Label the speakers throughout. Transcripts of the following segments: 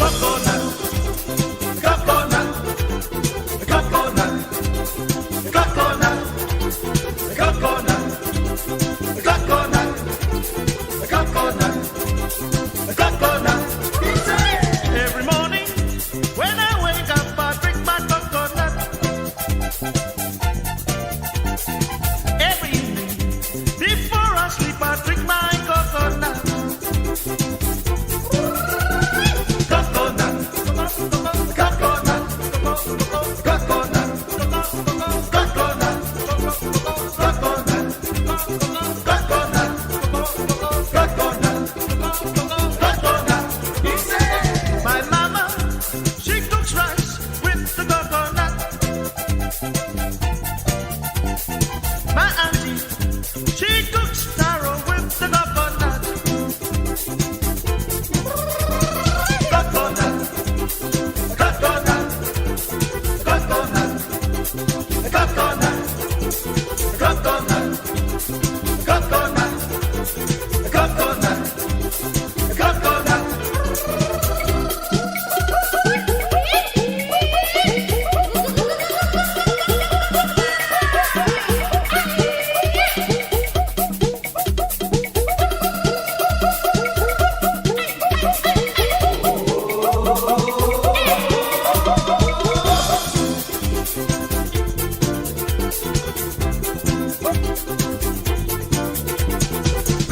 Speaker 1: Coconut, coconut, coconut, coconut, coconut, coconut, coconut, coconut. Every morning when I wake up, I drink my coconut. Every evening before I sleep, I drink my coconut. Coconut, coconut, coconut, coconut, coconut, coconut, coconut, coconut. My mama, she cooks rice with the coconut. My auntie, she cooks taro with the coconut. Coconut, coconut, coconut, coconut, coconut, coconut, coconut, coconut.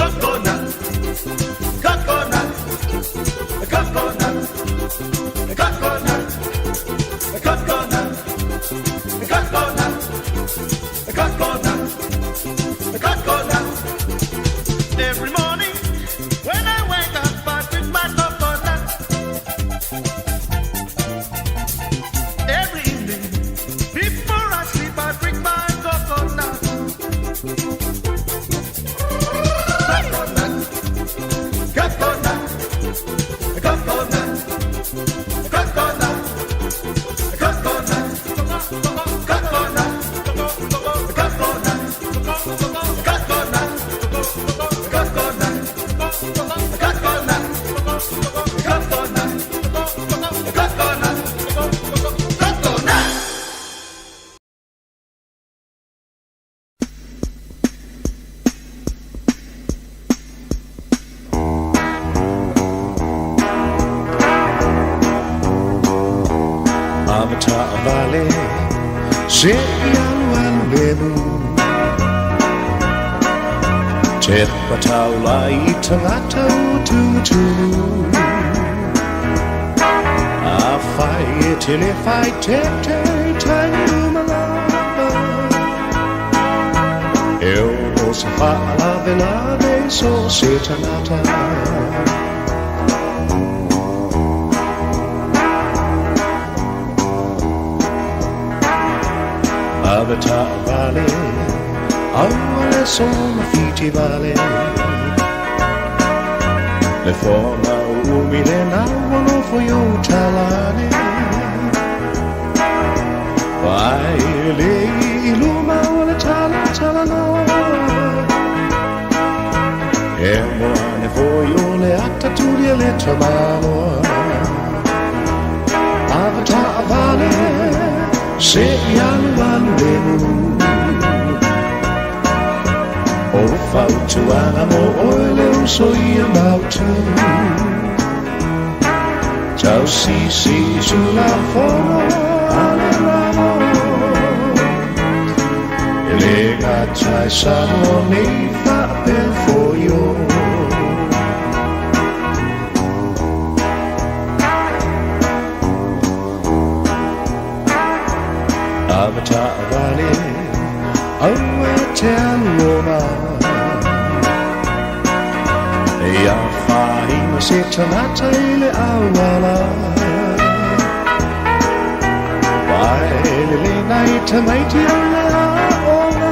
Speaker 1: Coconut, coconut, coconut, coconut, coconut, coconut, coconut, coconut. Every morning when I wake up, I drink my coconut. Every evening before I sleep, I drink my coconut. Coconut, coconut, coconut, coconut, coconut, coconut, coconut, coconut, coconut, coconut, coconut, coconut, coconut.
Speaker 2: Avata vale se alu alu lemu Te pataula i tangata o tutu A whai e tele whai te te tangu malapa E o se whaalave lave so se tangata. Avata vale Auale sona fiti vale Le fonga umi le naualo fo yo talane Vai le iluma o le tala tala no E moane fo yo le ata tuli le tamalo Avata vale se alu alu lemu O fautuaga mo oe le uso ia mautu Tau sisi tulafono a le ramo E le gatai Samoa nei faapea foio. Avata vale aua te alu ona Ia whainga se tangata i le auala Vai le le nei tamaiti o le aoga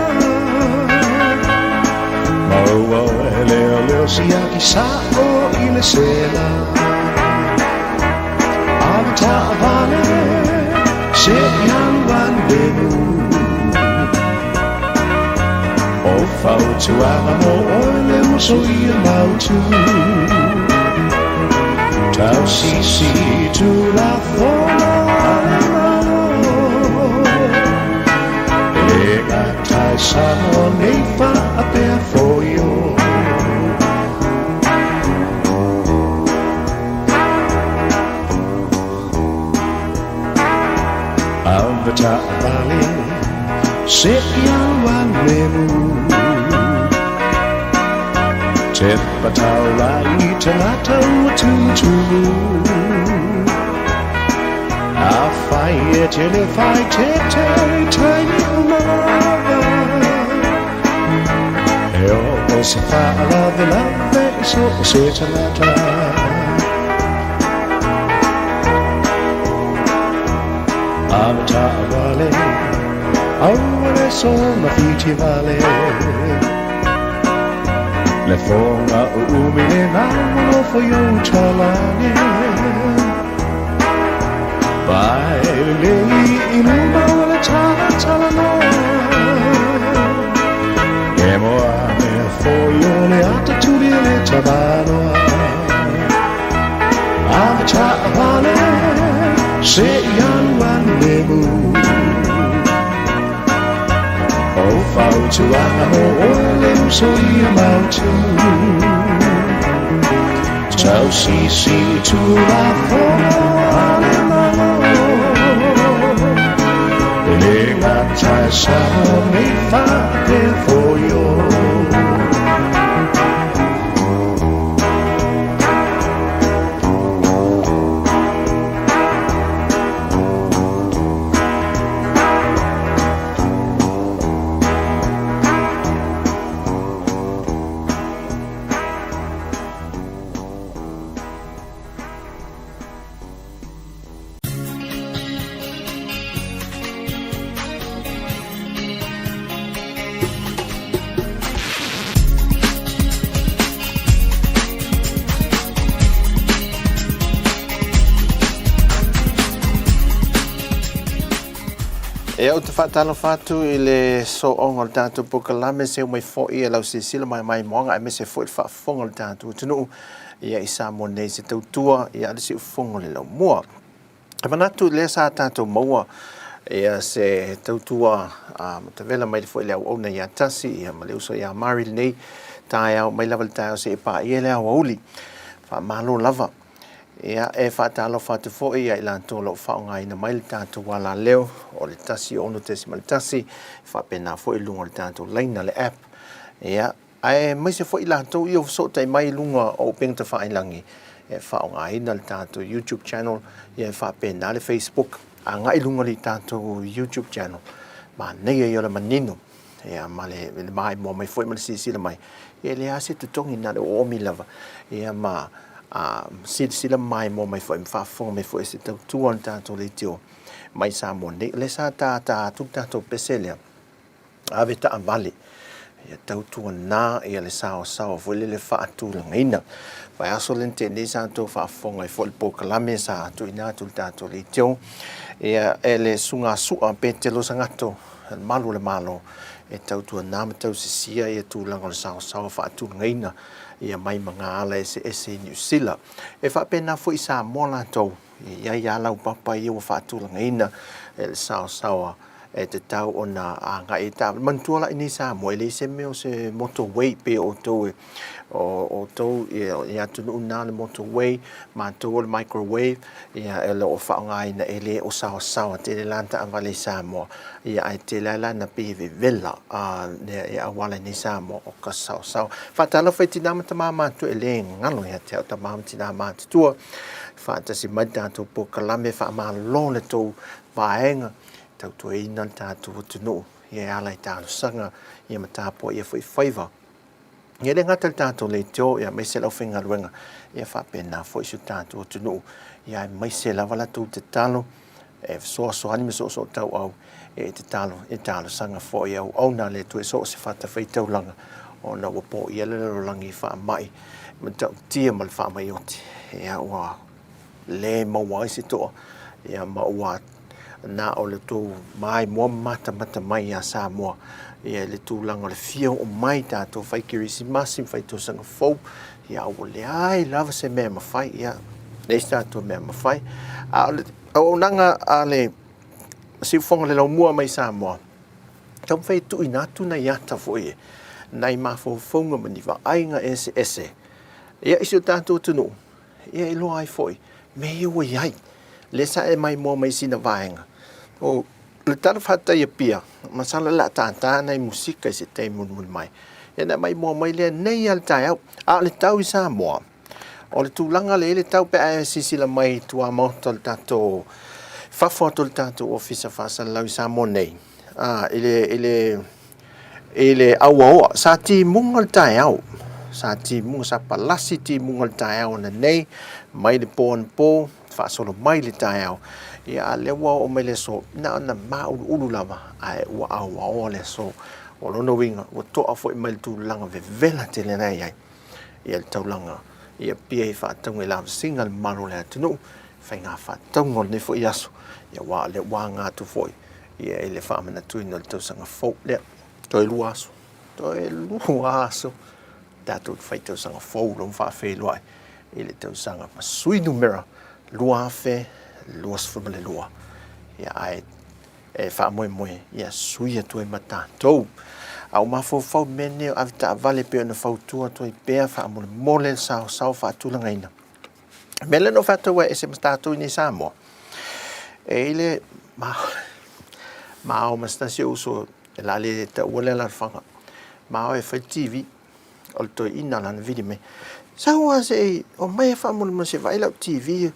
Speaker 2: Maua e leo leo siaki sa o i le sela Avata vale se alu alu lemu O fautuaga mo oe le uso ia mautu Tau sisi. Samoa nei faapea foio. Avetaavale se i alu alemu. Tepa taurai tangata ua tumutumu. Afai e tele fai tete taimi uma lava. E oo se faalavelave i so o se tangata. Avetaavale, aua le sola fitivale. Le foga uumi le nofo i utalage. Vae lelei i luma o le talatalanoa. E moa mea foi o le ata tuli le tamanoa. Avetaavale, se i alu alu lemu. O fautuaga mo oe le uso ia mautu. Tausisi i Tulafono a le Malo. E le gata e Samoa nei faapea foio.
Speaker 3: Ia, ou te faatalofa atu i le sooga o le tatou polokalame seu mai foi e lau silasila mai maimoaga aemaise foi le faafofoga o le tatou atunuu ia i Samoa nei se tautua ia le siufofoga o le laumua. E manatu lea sa tatou maua ia se tautua matavela mai foi le auauna ia Tasi ia ma le uso ia Mari lenei taeao mai lava le taeao seia paia le aoauli. Faamalo lava. Ia, e faatalofa atu foi ia i latou o lo o faaaogaina mai le tatou alaleo o le 106.1, faapena foi i luga o le tatou laina, le app. Ia, aemaise foi i latou ia ua fesootai mai i luga o upega tafailagi e faaaogaina le tatou YouTube channel, ia e faapena le Facebook, agai i luga o le tatou YouTube channel, manaia ia o le manino, ia ma le maimoa mai foi ma le silasila mai, ia e leai lava se totogi na o le oomi lava, ia ma silasila maimoa mai foi ma faafofoga mai foi i se tautua a le tatou leitio mai Samoa nei. O lea sa tata atu le tatou pese lea, ave taavale, ia tautuana ia le saosaoa foi lele faatulagaina. Vaiaso lea na tea nei sa outou faafofoga ai foi i le polokalame sa tuuina atu i le tatou leitio, ia e le Susuga Sua Petelo Sagato, le malu o le Malo, e tautuana ma tausisia ia tulaga o le saosaoa faatulagaina ia mai magaala eseese i Niu Sila. E faapena foi i Samoa latou, e i ai lava laupapa ia ua faatulagaina e le saosaoa e tatau ona agai ai taavale. Manatua la i inei i Samoa, e leai se mea o se motorway pei o outou e o outou i atunuu na le motorway, matou o le microwave, ia e lo o faaaogaina e le o saosaoa tele la taavale i Samoa, ia ae tele lava la ina pei e vevela e auala i inei i Samoa o ka saosaoa. Faatalofa i tina ma tama matutua, e le galo ia te au tama ma tina matutua, faatasi mai le tatou polokalame, faamalo le tou vaega, tautuaina le tatou atunuu ia e ala i talosaga ia ma tapuaia foi faiva. Ia e le gata i le tatou leitio ia aemaise le aufaigaluega ia faapena foi si o tatou atunuu ia aemaise lava la tou tatalo e fesoasoani ma soosootauau e tatalo e talosaga foi i auauna a le Atua i so o se fatafaitaulaga ona ua poia le lalolagi i faamai matautia ma le faamai oti ia ua le maua ai se toa ia ma ua na o le tou maimoa ma matamata mai iā Samoa ia i le tulaga o le fia oo mai tatou fai kerisimasi ma fai tausaga fou ia ua leai lava se mea e mafai ia leai se tatou mea e mafai a o le auaunaga a le siufofoga o le laumua mai Samoa. Taumafai e tuuina atu nai ata foi e nai mafaufauga ma ni vaaiga eseese ia i si o tatou atunuu, ia e iloa ai foi mea ia ua i ai. Lea sa e maimoa mai i sina vaega o le Tala Faatai Apia, masalo o le a tata nai musika i se taimi mulimuli mai, ia ona e maimoa mai lea nei lava i le taeao. A o le tau i Samoa, O le tulaga lea i le tau pe a e silasila mai i tuamaota o le tatou fafo atu o le tatou ofisa faasalalau i Samoa nei, a, i le, i le, i le auaoa, sa timuga le taeao, sa timuga, sa palasi timuga le taeao ananei, mai le po anapo, faasolo mai le taeao, ia a lea ua oo mai le aso, na ona mauluulu lava, ae ua auaoa le aso. O lona uiga, ua toa foi mai le tulaga vevela tele na i ai. ia le taulaga i Apia i faatauga i lavasiga le mamalu o le atunuu, faiga faatauga o lenei foi aso, ia aua o lea ua aga atu foi ia i le faamanatuina o le tausaga fou lea. Toe 2 aso, toe 2 aso tatou te fai tausaga fou lo ma faafeiloai i le tausaga ma sui numera 2022. Ia ae e faamoemoe ia sui atu ai ma tatou. A ua mafaufau i mea nei o avetaavale pei ona fautua atu ai pea faamolemole le saosao faatulagaina. O le mea lea na ou fai atu ai ua ese ma tatou i inei i Samoa, e i le ma o ma se tasi o uso o le a le taua le alaalafaga, ma o e fai le TV, o le toeaina lana vili mai, sau lava se i omai faamolemole se i vaai lau TV.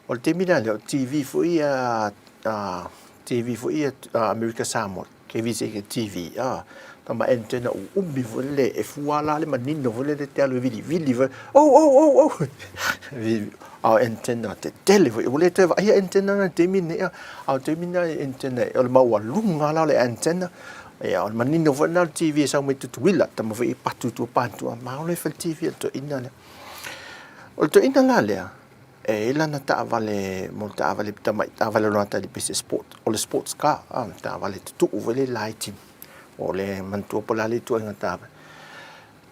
Speaker 3: O le taimi la lea, o TV foi ia a TV foi ia Amerika Samoa, KVZK TV, a tama antenna uumi foi lele e fua la le manino foi lele te alu e vilivili foi, oh, oh, oh, oh. A o antenna tetele foi, ua le toe vaaia antenna na i le taimi lenei, a o le taimi lena i antenna, o le maualuga la o le antenna, ia o le manino foi lena o le TV e sau mai Tutuila, tama foi e patu i tua pa i tua, ma o le fai le TV a le toeaina lea. O le toeaina la lea, E i ai lana taavale mo le taavale tamai taavale o lona atalii pei se sport, o le sports car, a, taavale tutuu foi lea laiti. O le manatua po o le a le ituaiga taavale.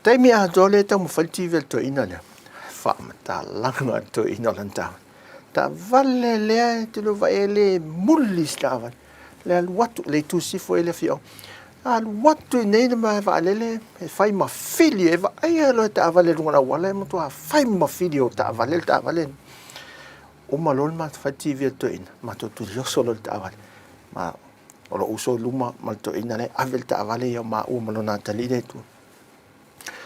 Speaker 3: Taimi atoa lea e taumafai le TV a le toeaina lea, faamatalaga a le toeaina o lana taavale. Taavale lea e te le vaai e le muli se taavale. Le alu atu, le itu sifo i le afioaga. Alu atu i inei le malae vaalele e fai ma fili, e vaaia loa e taavale i luga o le auala e matua fai ma fili o taavale le taavale. Uma loa le matou fai TV a le toeaina, matou tulioso loa i le taavale. Ma o lou uso i luma ma le toeaina lea e ave le taavale ia o maua ma lona atalii lea i tua.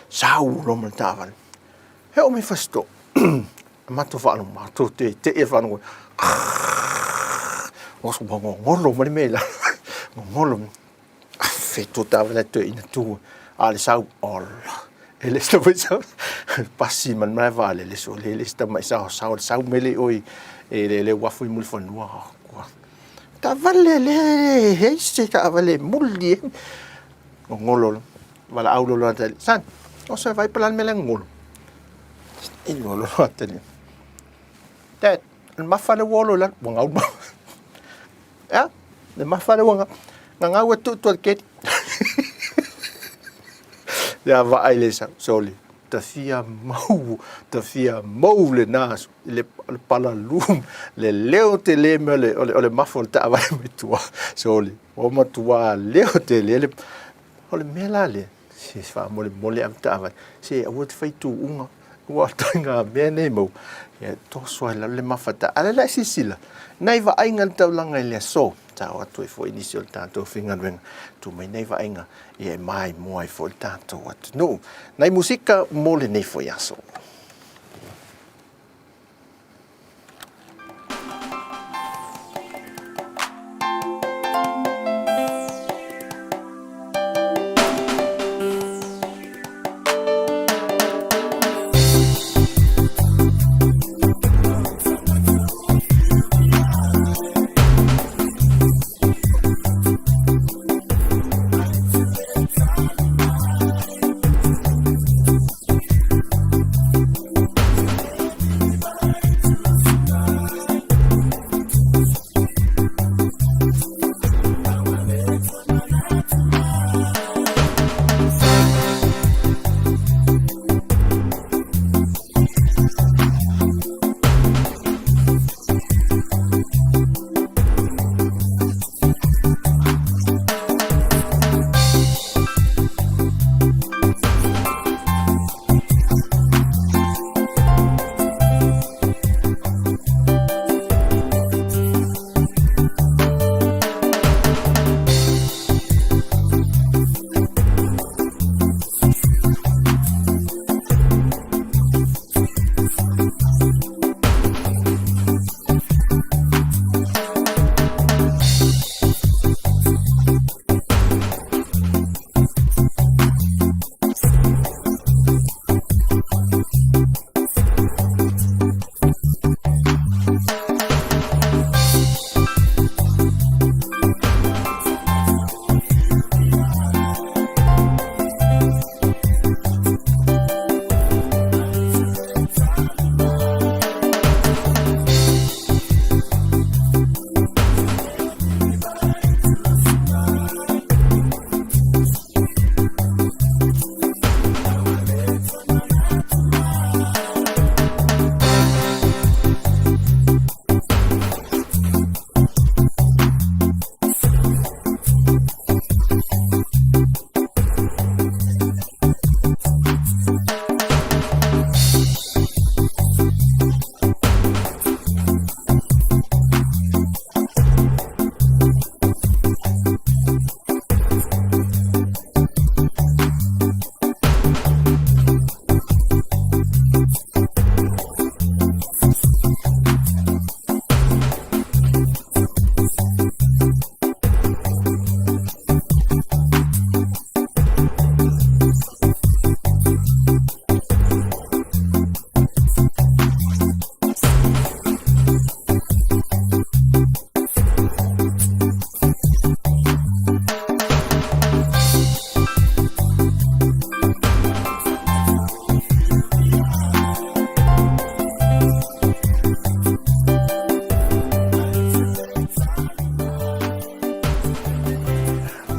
Speaker 3: Sau loa ma le taavale. E oo mai i Fasitoo, matou faalogo, matou teitei e faalogo, ua gogolo mai le mea i lalo, gogolo. Afe tua taavale a toeaina tu, a o le sau, ola, e le se tamai sau, pasi ma le malae vaalele, sole, e le se tamai saosao, le sau mai lea i o i le uafu i Mulifanua. Taavale lea, e leai se taavale e muli ai. Gogolo loa, valaau loa lona atalii, son, oso e vaai po o le a le mea la e gogolo. Inu loa lona atalii. Dad, o le mafa lea ua olo i lalo. Ua gau le mafa. Ea, le mafa lea ua gau. Gagau e tuu atu e le keli. Ia vaai le sau, sole, ta fia mau, ta fia mau lena aso, i le, le palalū, le leo tele mea o le, o le, o le mafa o le taavale mai tua, sole, ua matua leo tele le, o le mea la lea, se faamolemole ave taavale, se aua te fai tuuga, ua ituaiga mea nei mau, ia toso ai lalo le mafa ta. A o lea la e silasila, nai vaaiga i le taulaga i le aso, sa o atu ai foi nisi o le tatou faigaluega, tuu mai nai vaaiga ia e maimoa ai foi le tatou atunuu. Nai musika mo lenei foi aso.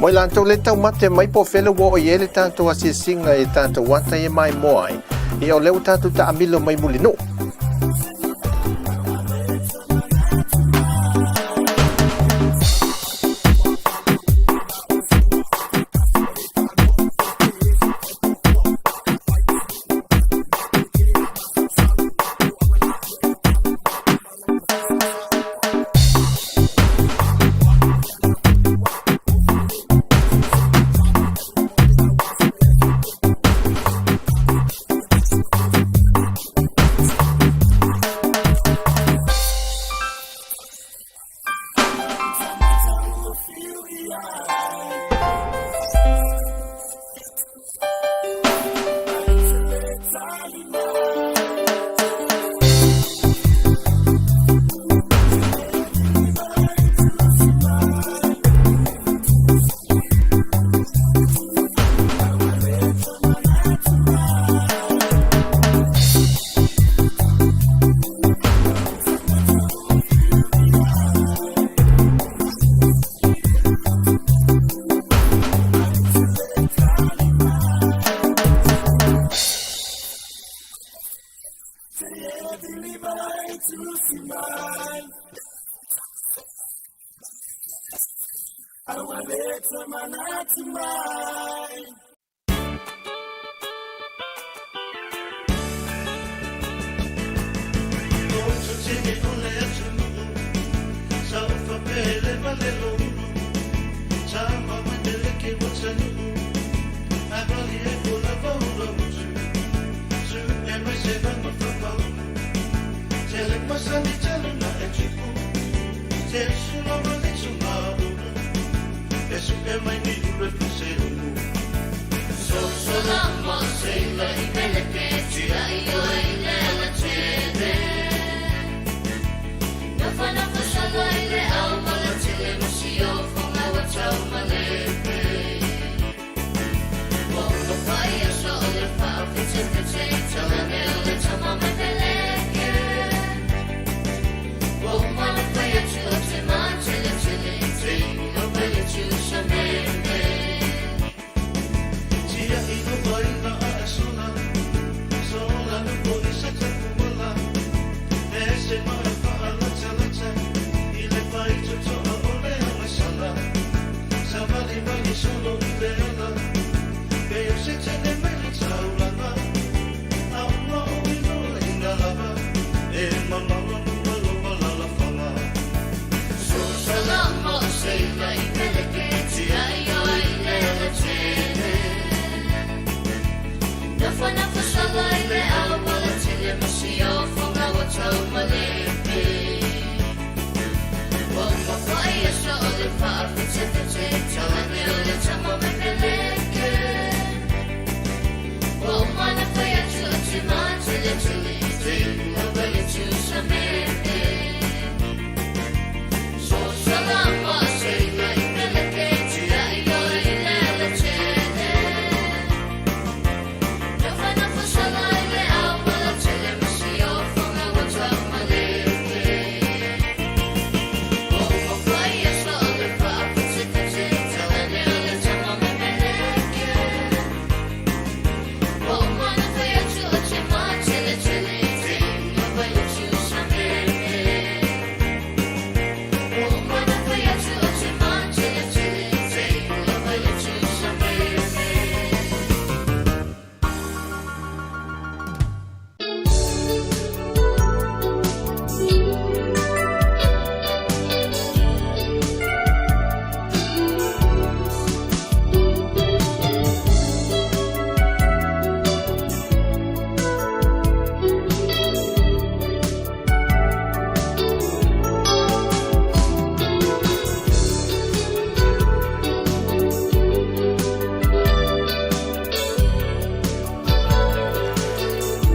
Speaker 3: Mo i latou le taumate mai po o fea le ua oo i ai le tatou asiasiga i tatou ata ia e maimoa ai, ia o lea ua tatou taamilo mai Mulinuu.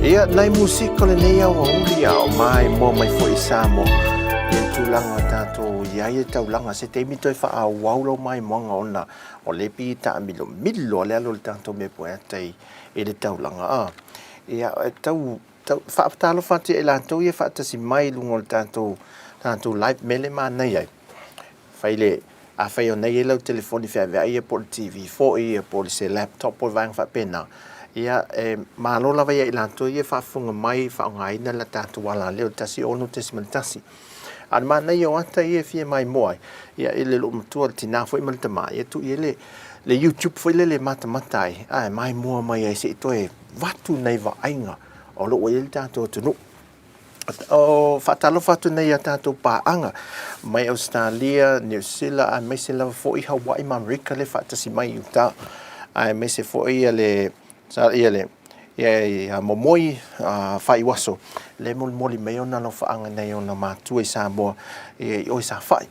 Speaker 3: Ia, nai musika o lenei aoauli a o maimoa mai foi i Samoa i le tulaga o tatou i ai le taulaga se taimi toe faaauau lau maimoaga ona o lea pei e taamilomilo lava le alu o le tatou mea poeata i le taulaga a. Ia, e tau, tau faatalofa atu ia i latou ia e faatasi mai i luga o le tatou, tatou live mele manaia ai. Fai le Afai o nei e lau telefoni feaveai ia po o le TV foi ia po o se laptop po o vaega faapena, ia e malo lava ia i latou ia e faafofoga mai faaaogaina le tatou alaleo 16.1. A o le manaia o ata ia e fia maimoa ai, ia i le loomatua le tina foi ma le tama, ia tuu i ai le, le YouTube foi lele e matamata ai, ae maimoa mai ai se i toe vatu nai vaaiga o lo o i ai le tatou atunuu. O faatalofa atu nei i a tatou paaga mai Ausetalia, Niu Sila, aemaise lava foi Hawaii ma Amerika le faatasi mai i uta, aemaise foi ia le ia le ia Momoi Faaiuaso le molimoli mai ona alofaaga nai ona matua i Samoa ia i o i Safai.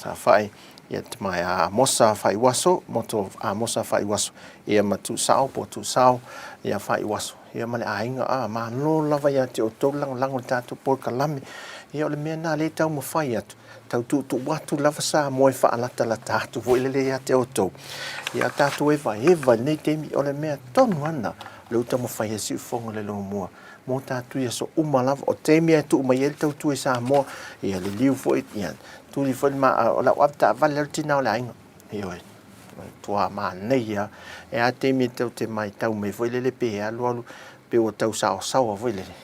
Speaker 3: Safai ia te mai a Amosa Faaiuaso, Moto Amosa Faaiuaso ia ma Tuusao po o Tuusao ia Faaiuaso ia ma le aiga. A malo lava ia te outou le lagolago i le tatou polokalame. Ia o le mea lena lea e taumafai atu, tau tuutuu atu lava Samoa e faalatalata atu foi lele ia te outou. Ia tatou evaeva i lenei taimi, o le mea tonu lava lena lea ua taumafai ai Siufofoga o le Lomua mo tatou i aso uma lava. O taimi e tuu mai ai le tautua i Samoa, ia liliu foi, ia tuli foi le maa, o lau avetaavale le tina o le aiga. Ioe, matua manaia. E a taimi e tau te matau mai foi lele pe alu alu, pe ua tau saosaoa foi lele.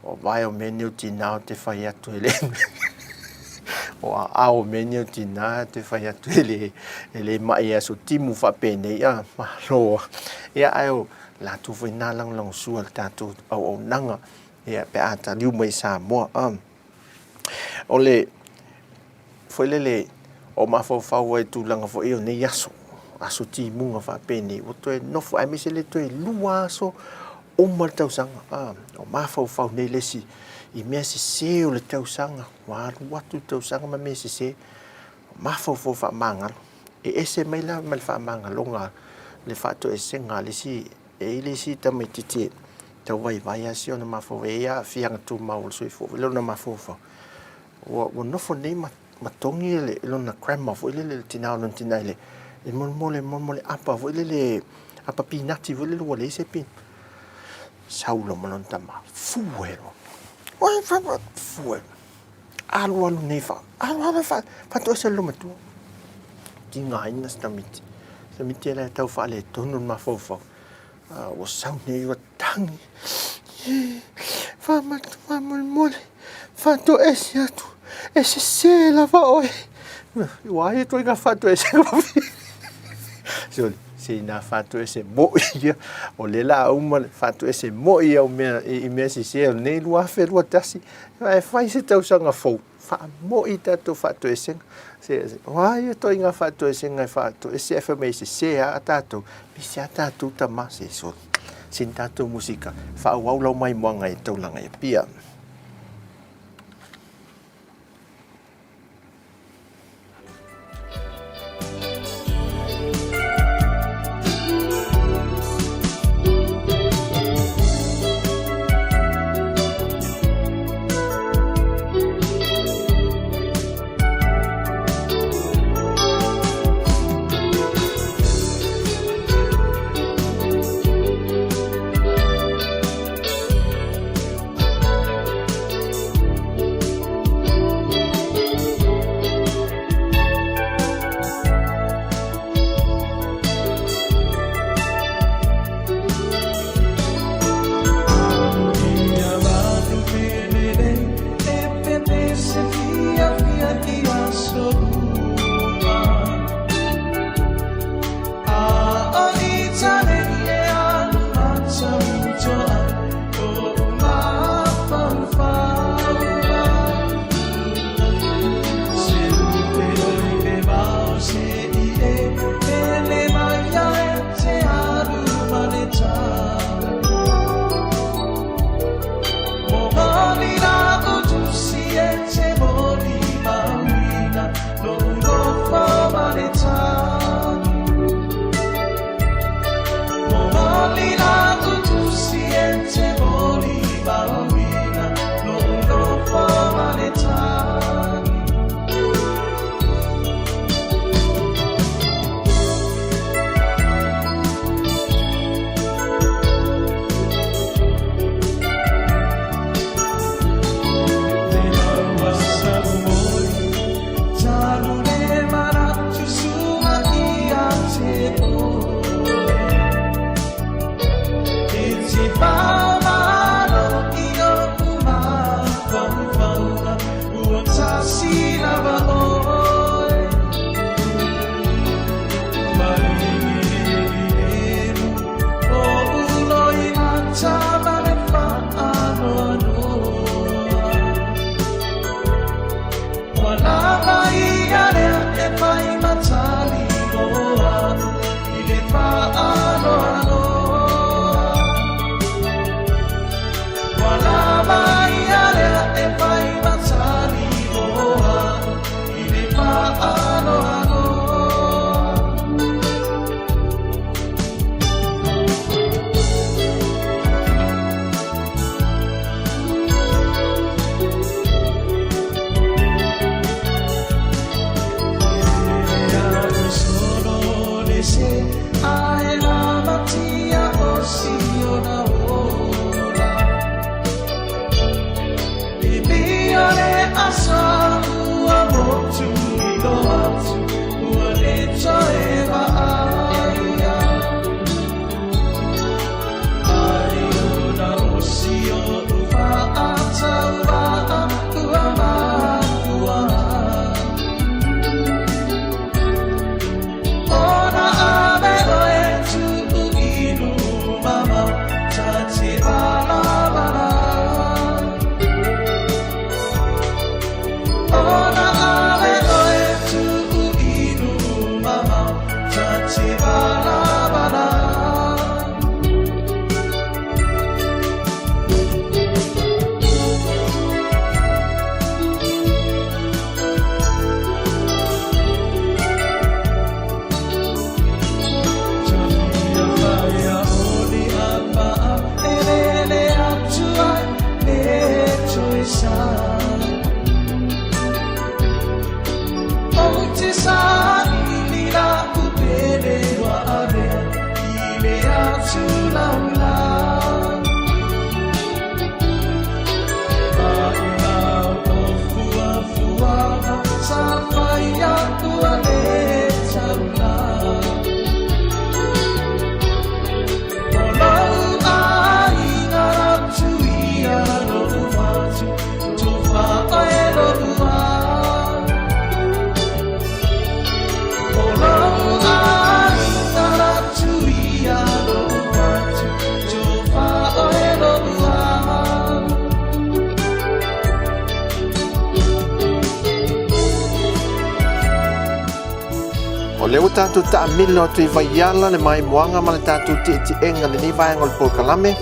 Speaker 3: O vae o mea nei o tina o te fai atu e le o aao o mea nei o tina te fai atu e le e le mai e aso timu faapenei a malo. Ia ae o latou foi na lagolagosua i le tatou auaunaga ia pe a taliu mai i Samoa. O le foi lele o mafaufau ai i tulaga foi o nei aso, aso timuga faapenei, ua toe nofo aemaise le toe 2 aso uma le tausaga. O mafaufau nei le isi i mea sese o le tausaga, ua alu atu le tausaga ma mea sese, mafaufau faamagalo. E ese mai la ma le faamagaloga le faatoesega a le isi, e i ai le isi tamaitiiti e tau vaivai lava si ona mafaufau, e i ai aafiaga tumau o le soifua foi lea ona mafaufau. Ua nofo nei ma togi le lona grandma foi lele, le tina o lona tina i le molemole molemole apa foi lele, apa pinati foi lele ua leai se pinati. Sau loa ma lona tama, fue loa. Oi, fue. Alu alu nei fa, alu alu fa, faatoese le loomatua. Tigaina si tamaiti. Si tamaiti e la e tau faaletonu le mafaufau. Ua sau nei ua tangi. Faamatu faamolemole, faatoese atu, e sese lava oe. Ua ai ituaiga faatoesega. Sole, se ina faatoese moi ia, o lea la uma le faatoese moi au mea, i mea sese o lenei 2021. E fai se tausaga fou, faamoi tatou faatoesega. Se, o a ia ituaiga faatoesega e faatoese ae fai mai e sese lava tatou, pese lava tatou tama, se sole. Sina tatou musika, faaauau lau maimoaga i taulaga i Apia. O lea ua tatou taamilo atu i Vaiala le maimoaga ma le tatou tietiega lenei vaega o le polokalame.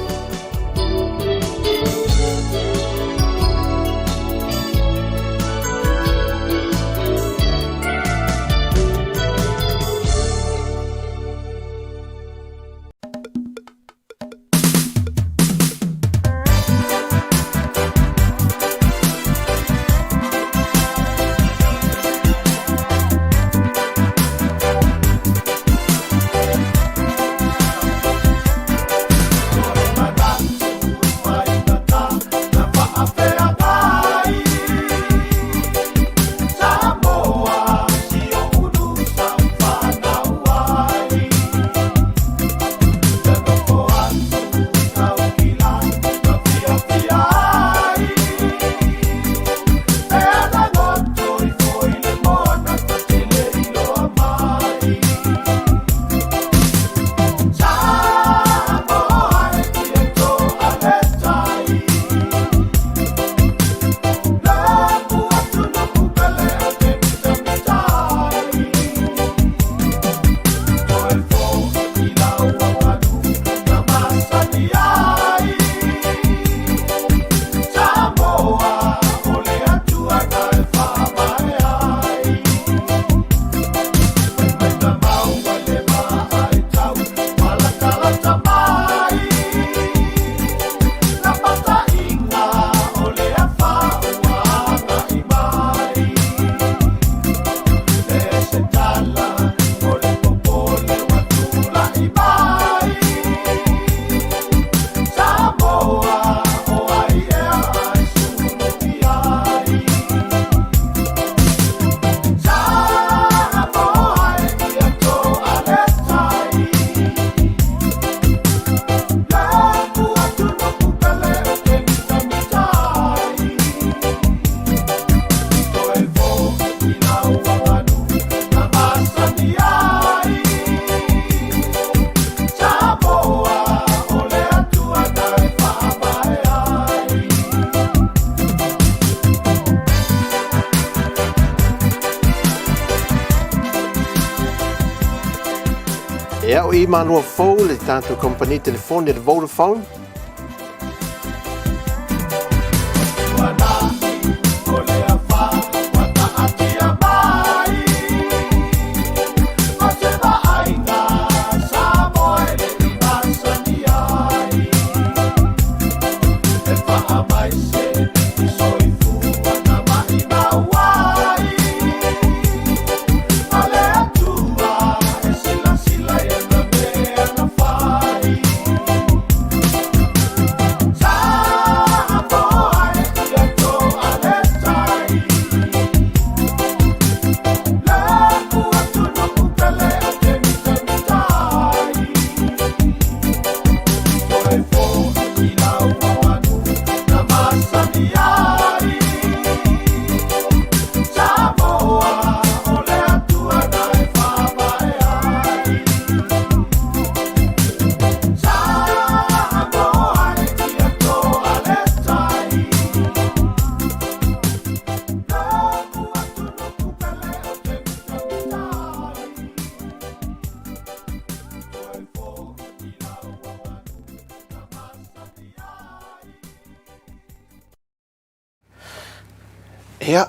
Speaker 3: E au i Malua Fou le tatou kamupani telefoni le Vodafone. Ia,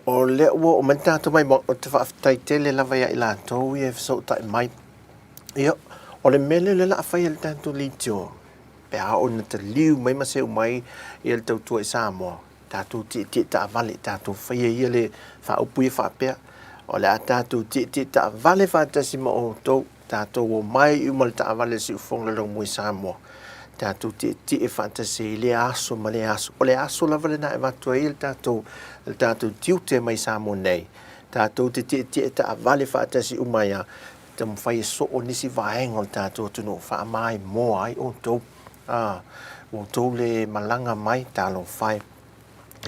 Speaker 3: o lea ua oo mai le tatou maimoa, ou te faafetai tele lava ia i latou ia e fesootai mai. Ia, o le mea lea o lea o le a fai e le tatou leitio, pe a oo ina taliu mai ma seu mai ia le tautua i Samoa, tatou tietie taavale, tatou faia ia le faaupu ia faapea, o le a tatou tietie taavale faatasi ma outou, tatou omai uma i le taavale a le Siufofoga o le Laumua i Samoa, tatou tietie faatasi ai i lea aso ma lea aso. O le aso lava lena e avatu ai le tatou, le tatou tiute mai Samoa nei, tatou te tietie taavale faatasi uma ai lava, taumafai e soo nisi vaega o le tatou atunuu, faamaimoa ai outou. Ā, ua outou le malaga mai, talofa e,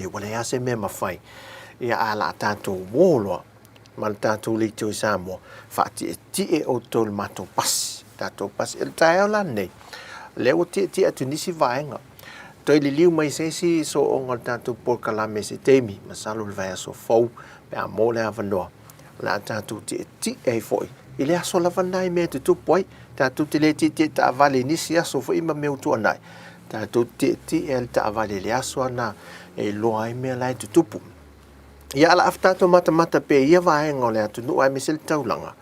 Speaker 3: ia ua leai lava se mea e mafai, ia ae o le a tatou uō loa ma le tatou leitio i Samoa, faatietie outou i le matou pasi, tatou pasi. I le taeao la lenei, o lea ua tietie atu i nisi vaega, toe liliu mai se isi sooga o le tatou polokalame i se taimi, masalo o le vaiaso fou pe a maua le avanoa, o le a tatou tietie ai foi i le aso lava lena i mea e tutupu ai. Tatou te le tietie taavale i nisi aso foi ma mea ua tuanai, tatou te tietie i le taavale i le aso lava lena e iloa ai mea la e tutupu. Ia, o le a tatou matamata pea i ia vaega o le atunuu aemaise le taulaga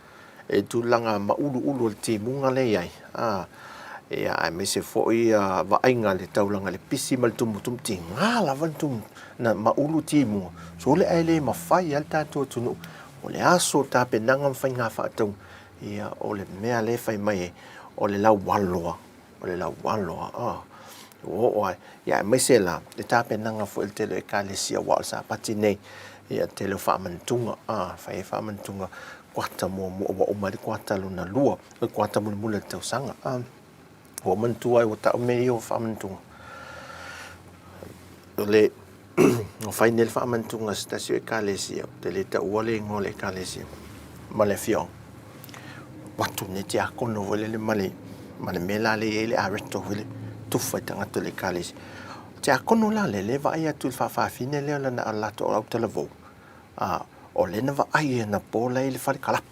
Speaker 3: i le tulaga mauluulu o le timuga lea e i ai, a, ia, aemaise foi vaaiga i le taulaga i le pisi ma le tumutumu, tiga lava na tumu, na maulu timuga, sole ae le mafai lava le tatou atunuu. O le aso o tapenaga ma faiga faatauga, ia, o le mea lea e fai mai ai, o le laualoa, o le laualoa, a, ua oo lava, ia aemaise la le tapenaga foi a le tele o Ekalesia aua o le Sapati nei, ia, le tele o faamanatuga, a, fai ai faamanatuga kuata muamua ua uma ai le kuata lona lua, o le kuata mulimuli o le tausaga, a. Ua manatua ai ua tau mea ia o faamanatuga. O le ua fai nei le faamanatuga a se tasi o Ekalesia, ou te le taua le igoa o le Ekalesia ma le afioaga. Ua atu nei tiakono foi lele ma le, ma le mea la lea e i ai le areto foi lele, tufa i tagata o le Ekalesia. O tiakono la lea, lea e vaai atu i le faafafine lea o lana latou autalavou, a, o lea na vaai anapo la e i le fale kalapu.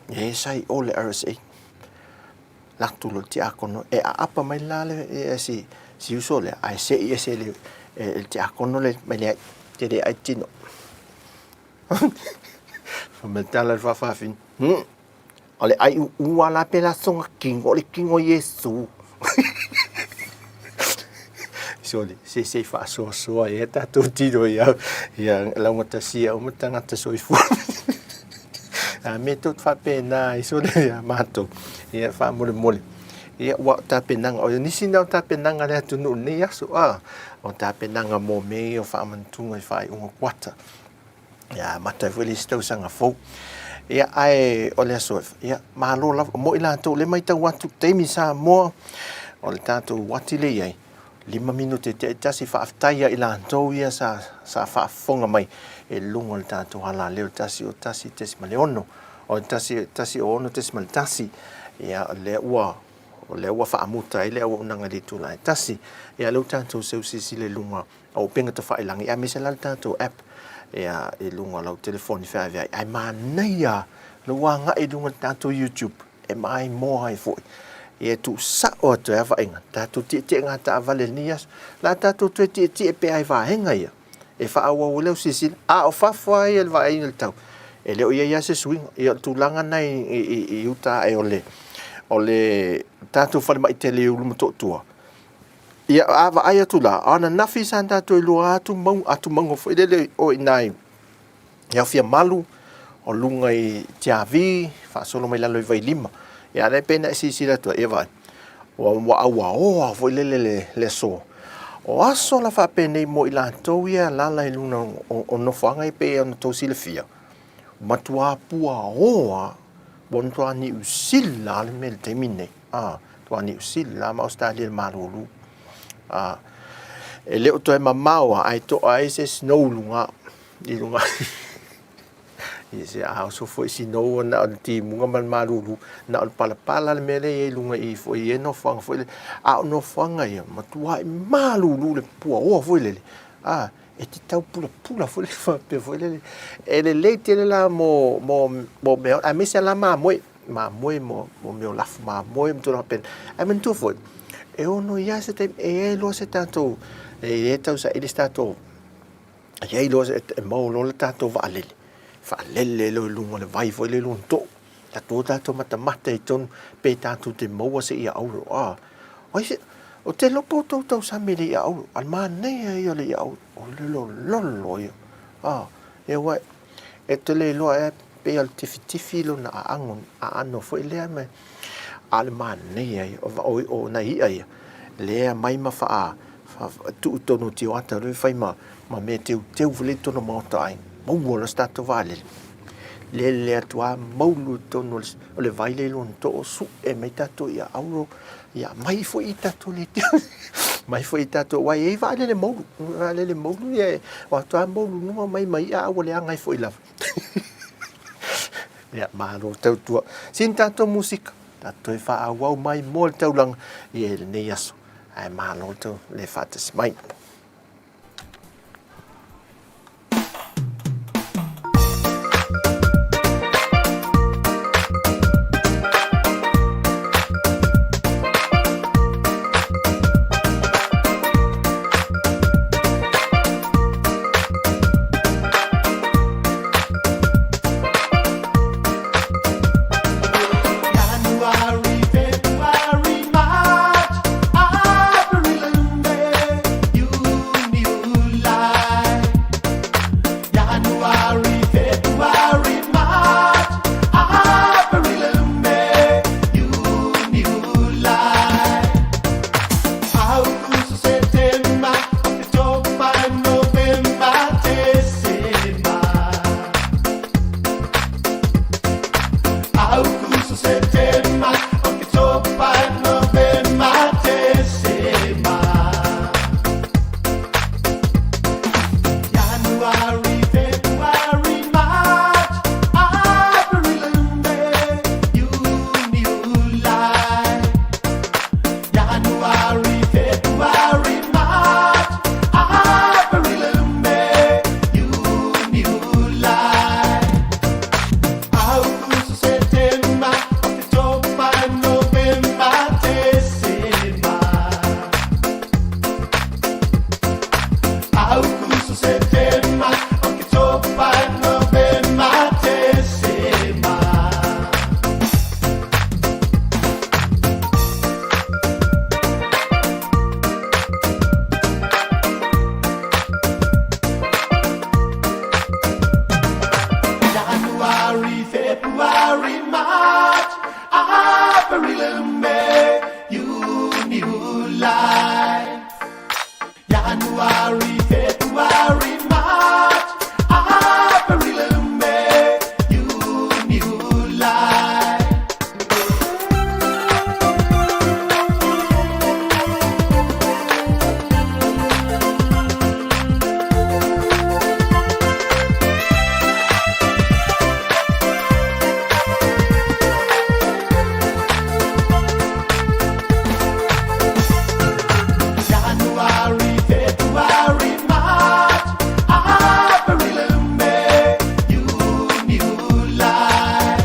Speaker 3: E sa i o le RSA. Latu loa le tiakono, e aapa mai la le si, si uso lea, ae se'i ese e le, e le tiakono le mai leai, te le ai tino. Fai mai le tala le faafafine, hmm, o le ai uu a la pe la songa kino, o le kino Iesu. Sole, se se faasoasoa ai a tatou tino ia, ia laugatasia uma tagata soifua. A me tou te faapena ai sole ia matou, ia faamolemole. Ia ua o tapenaga, o nisi na o tapenaga a le atunuu i lenei aso, a, o tapenaga mo mea ia o faamanatuga i faaiuga kuata. Ia amata ai foi le isi tausaga fou. Ia ae o le aso, ia malo lava, mo i latou lea e matau atu, taimi Samoa, o le tatou uati lea e i ai, 5 minute te tasi faafetai ia i latou ia sa, sa faafofoga mai i luga o le tatou alaleo 101.6 o 106.1 ia lea ua o lea ua faamuta ai le auaunaga i le itula e tasi. Ia lea ua tatou seu silasila i luga o upega tafailagi aemaise la le tatou app ia i luga o lau telefoni feaveai. Ae manaia lou agai i luga o le tatou YouTube e maimoa ai foi. Ia e tuusao atu ai lava vaaiga, tatou tietie taavale i lenei aso. O le a tatou toe tietie pea i vaega ia e faaauau ai lau silasila. A o fafo lava ia i le vaaiga i le tau, e le o i ai lava se suiga. Ia o le tulaga lena i uta ae o le, o le tatou falemai tele i Ulumotootua, ia a vaai atu la, o ananafi sa tatou iloa atu mauga foi lele o i ina i Aofiamalu, o luga i Tiavi, faasolo mai lalo i Vailima. Ia a lea pei ona e silasila atu ai, ia vaai, ua auaoa foi lele le, le aso. O aso la faapenei mo i latou ia e alaala i luga o nofoaga ia pei ona outou silafia, matua puaoa, ua matua Niu Sila le mea i le taimi lenei. A, matua Niu Sila ma Ausetalia i le malulu. A, e le o toe mamao lava ae to'a ai se snow i luga i luga ia se a oso foi sinou na o le timuga ma le malulu na o le palapala le mea lea e i ai i luga i foi i ia nofoaga foi lele a o nofoaga ia matuai malulu le puaoa foi lele a e te tau pulapula foi lele faapea foi lele e lelei tele la mo mo mo mea aemaise la mamoe mamoe mo mo mea o lafu mamoe ma tulaga faapena ae manatua foi e ono i ai se taimi e i ai loa se tatou e i ai tau saili se tatou. E i ai loa e maua loa le tatou vaalele, faalele loa i luga o le vai foi lea i lona too. Tatou o tatou matamata i totonu pe tatou te maua se ia auro. A, ai se, o te iloa po o tou tausami i le ia auro, a o le manaia ia o le ia auro, o le lololo ia. A, ia aua e te le iloa ea pei o le tifitifi lona aago, aano foi lea ma, a o le manaia ia, o nai i'a ia, lea e aumai ma faa, tuu i totonu o tioata e fai ma mea teuteu foi lea i totonu o maota o aiga, maua loa se tatou vaalele, lele atu lava maulu i totonu o le vai lea i lona too, sue mai tatou ia auro, ia aumai foi i tatou leitio, aumai foi i tatou, aua e i ai vaalele moulu, vaalele moulu ia e o atu lava moulu i luga omai ma i'a a ua leaga ai foi lava. Ia, malo tautua. Sina tatou musika, tatou toe faaauau mai mo le taulaga i lenei aso. Ae malo tau le faatasi mai.
Speaker 1: January, February, March, April, May, June, July. January, February, March, April, May, June, July. August, September, October, November, December. August, September, October, November, December. January, February, March, April, May, June, July. January, February, March, April, May, June, July. August, September, October, November, December. August, September, October, November, December. January, February, March, April, May, June, July. January, February, March, April, May, June, July. January, February, March, April, May, June, July.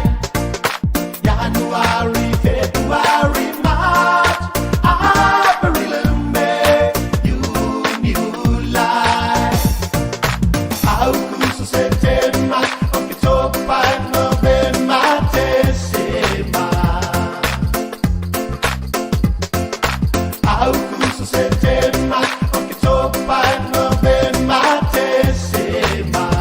Speaker 1: January, February, March, April, May, June, July. August, September, October, November, December. August, September, October, November, December.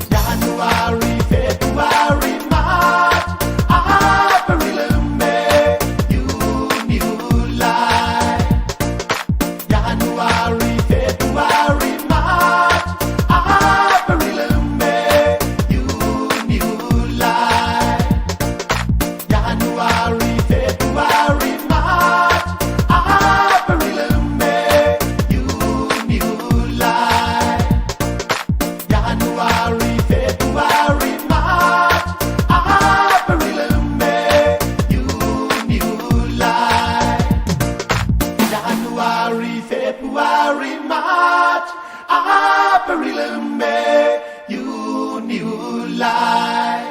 Speaker 1: January, February, March, April, May, June, July. January, February, March, April, May, June, July. January, February, March, April, May, June, July. January, February, March, April, May, June, July. January, February, March, April, May, June, July.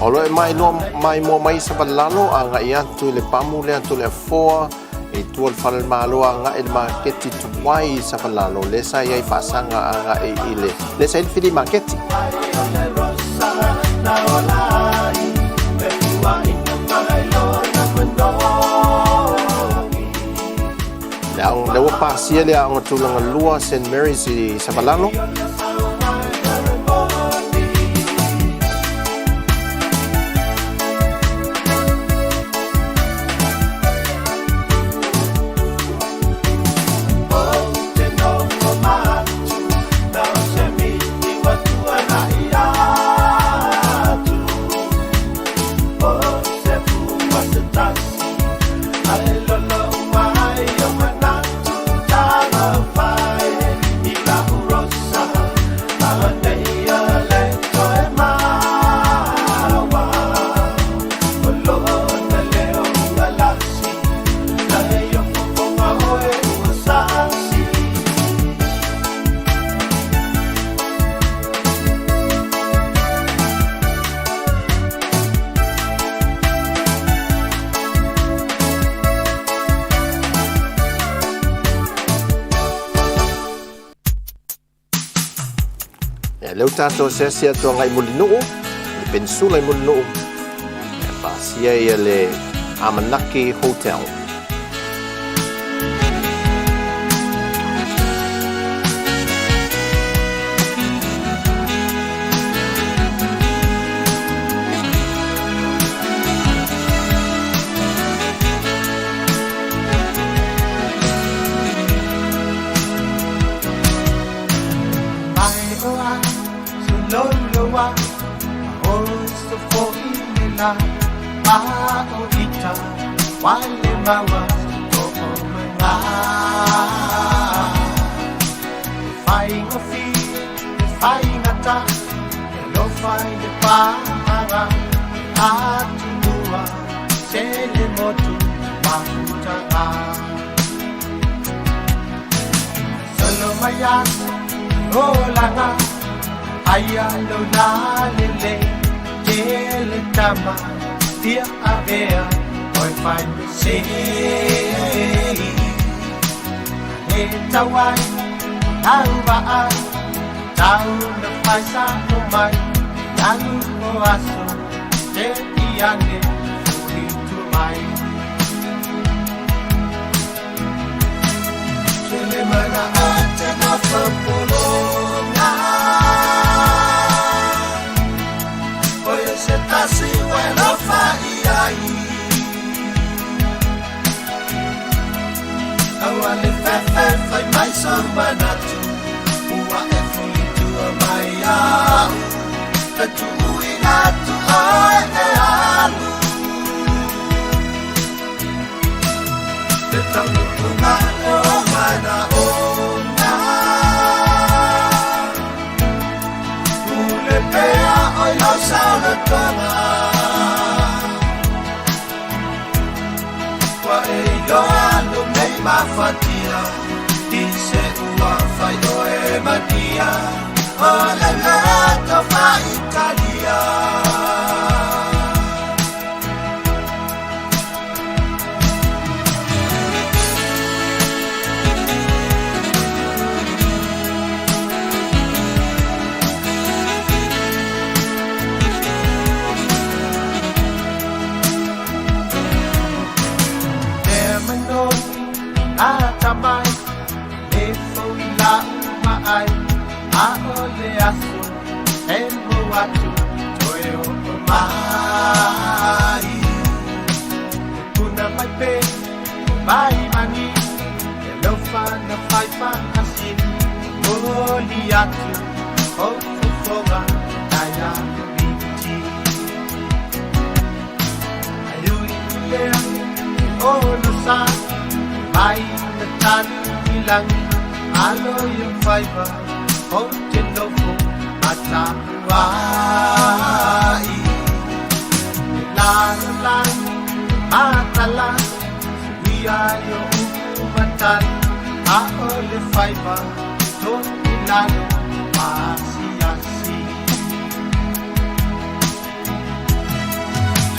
Speaker 3: O lo o e maimoa mai i Savalalo agai atu i le pamu lea Toleafoa i tua o le fale o le Malo agai i le maketi tuai i Savalalo lea sa i ai faasaga agai i le lea sa i ai le fili maketi. Le aoga, lea ua pasia le aoga tulaga lua St Mary's i Savalalo. Ia, lea ua tatou asiasi atu agai i Mulinuu, le penisula i Mulinuu, ia pasia ia le Amanaki Hotel.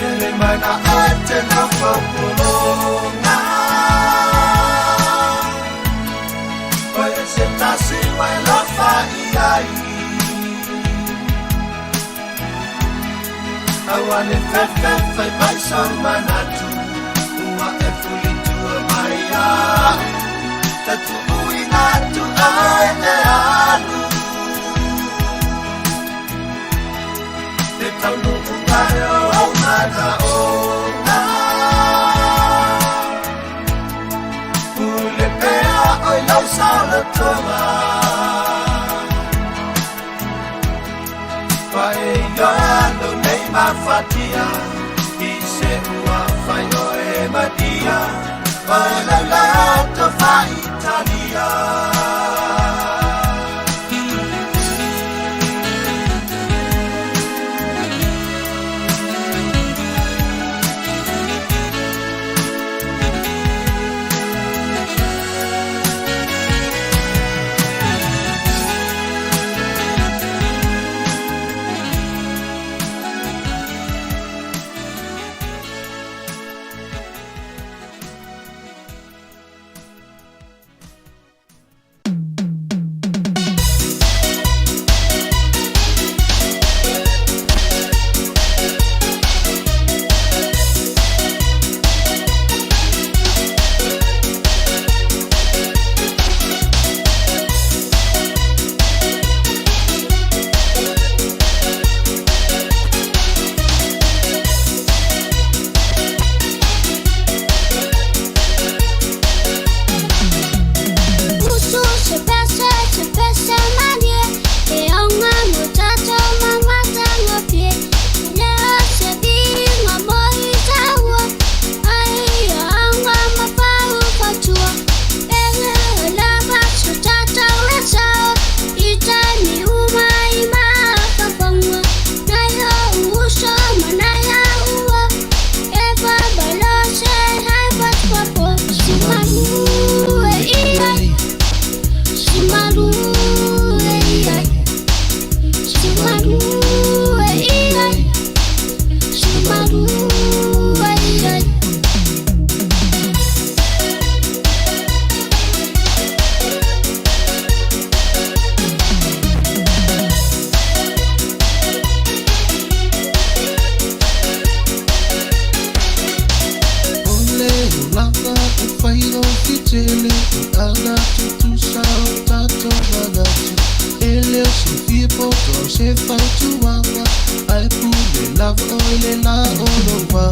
Speaker 1: Ele mana o te nofo pulonga. Oe se tasi wai lofa i ai. Aua le fefe fai mai sau manatu. Ua e fulitua mai au. Tatuuina atu ai e alu. Le taunuuga o ou manaoga. Pule pea oi lau saolotoga. Ua e ioe lou nei mafatia. I se ua fai oe madia. O lau loto faaitalia.
Speaker 2: O le olaga ua faigofie tele pe ana tutusa o tatou manatu. E le o silafia poto o se fautuaga ae pule lava oe i le lā o lou vaa.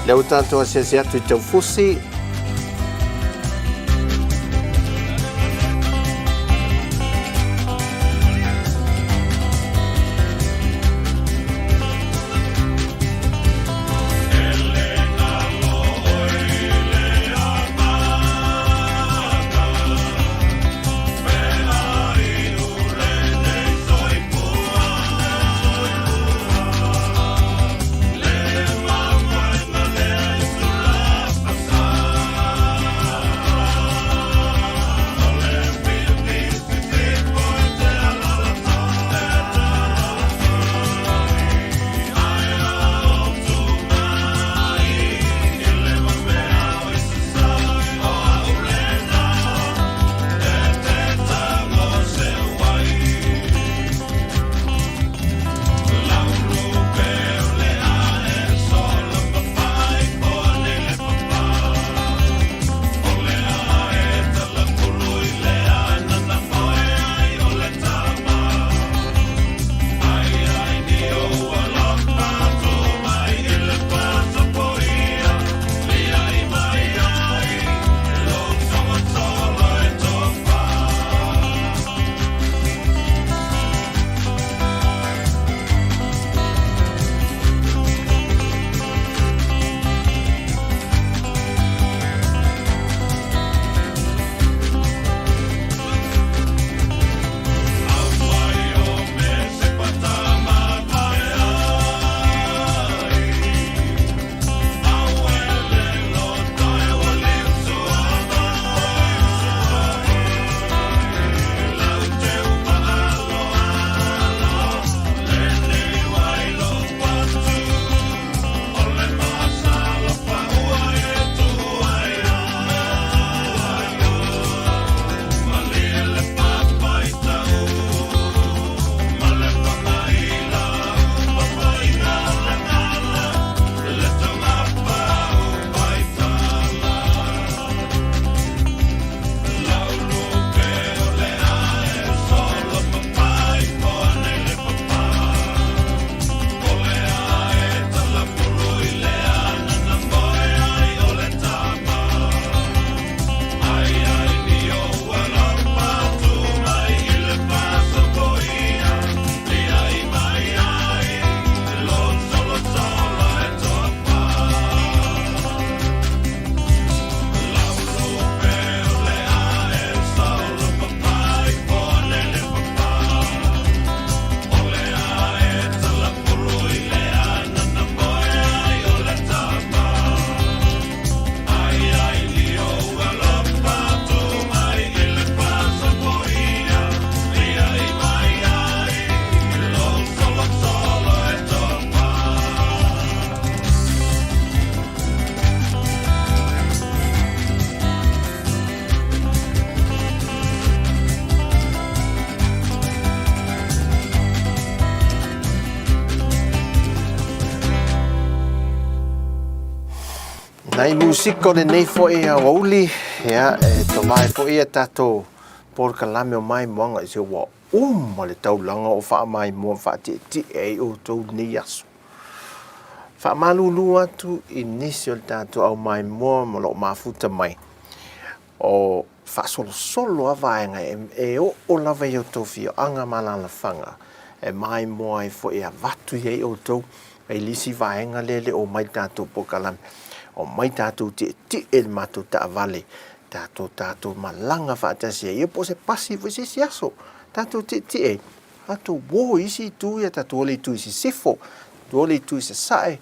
Speaker 3: Lea ua tatou asiasi atu i Taufusi. Nai musika o lenei foi aoauli, ia, e tovae foi ia tatou polokalame o maimoaga i se ua uma le taulaga o faamaimoa faatietie ai outou lenei aso. Faamalulu atu i nisi o le tatou au maimoa ma lo o mafuta mai, o faasolosolo a vaega e oo lava i outou afioaga ma alaalafaga e maimoa ai foi e avatu i ai outou i le isi vaega lea e le o omai i le tatou polokalame. Omai tatou tietie i le matou taavale, tatou tatou malaga faatasi ai, ia po o se pasi foi se isi aso, tatou tietie ai, tatou o i isi itu ia, tatou o i le itu i sisifo, tatou o i le itu i sasae,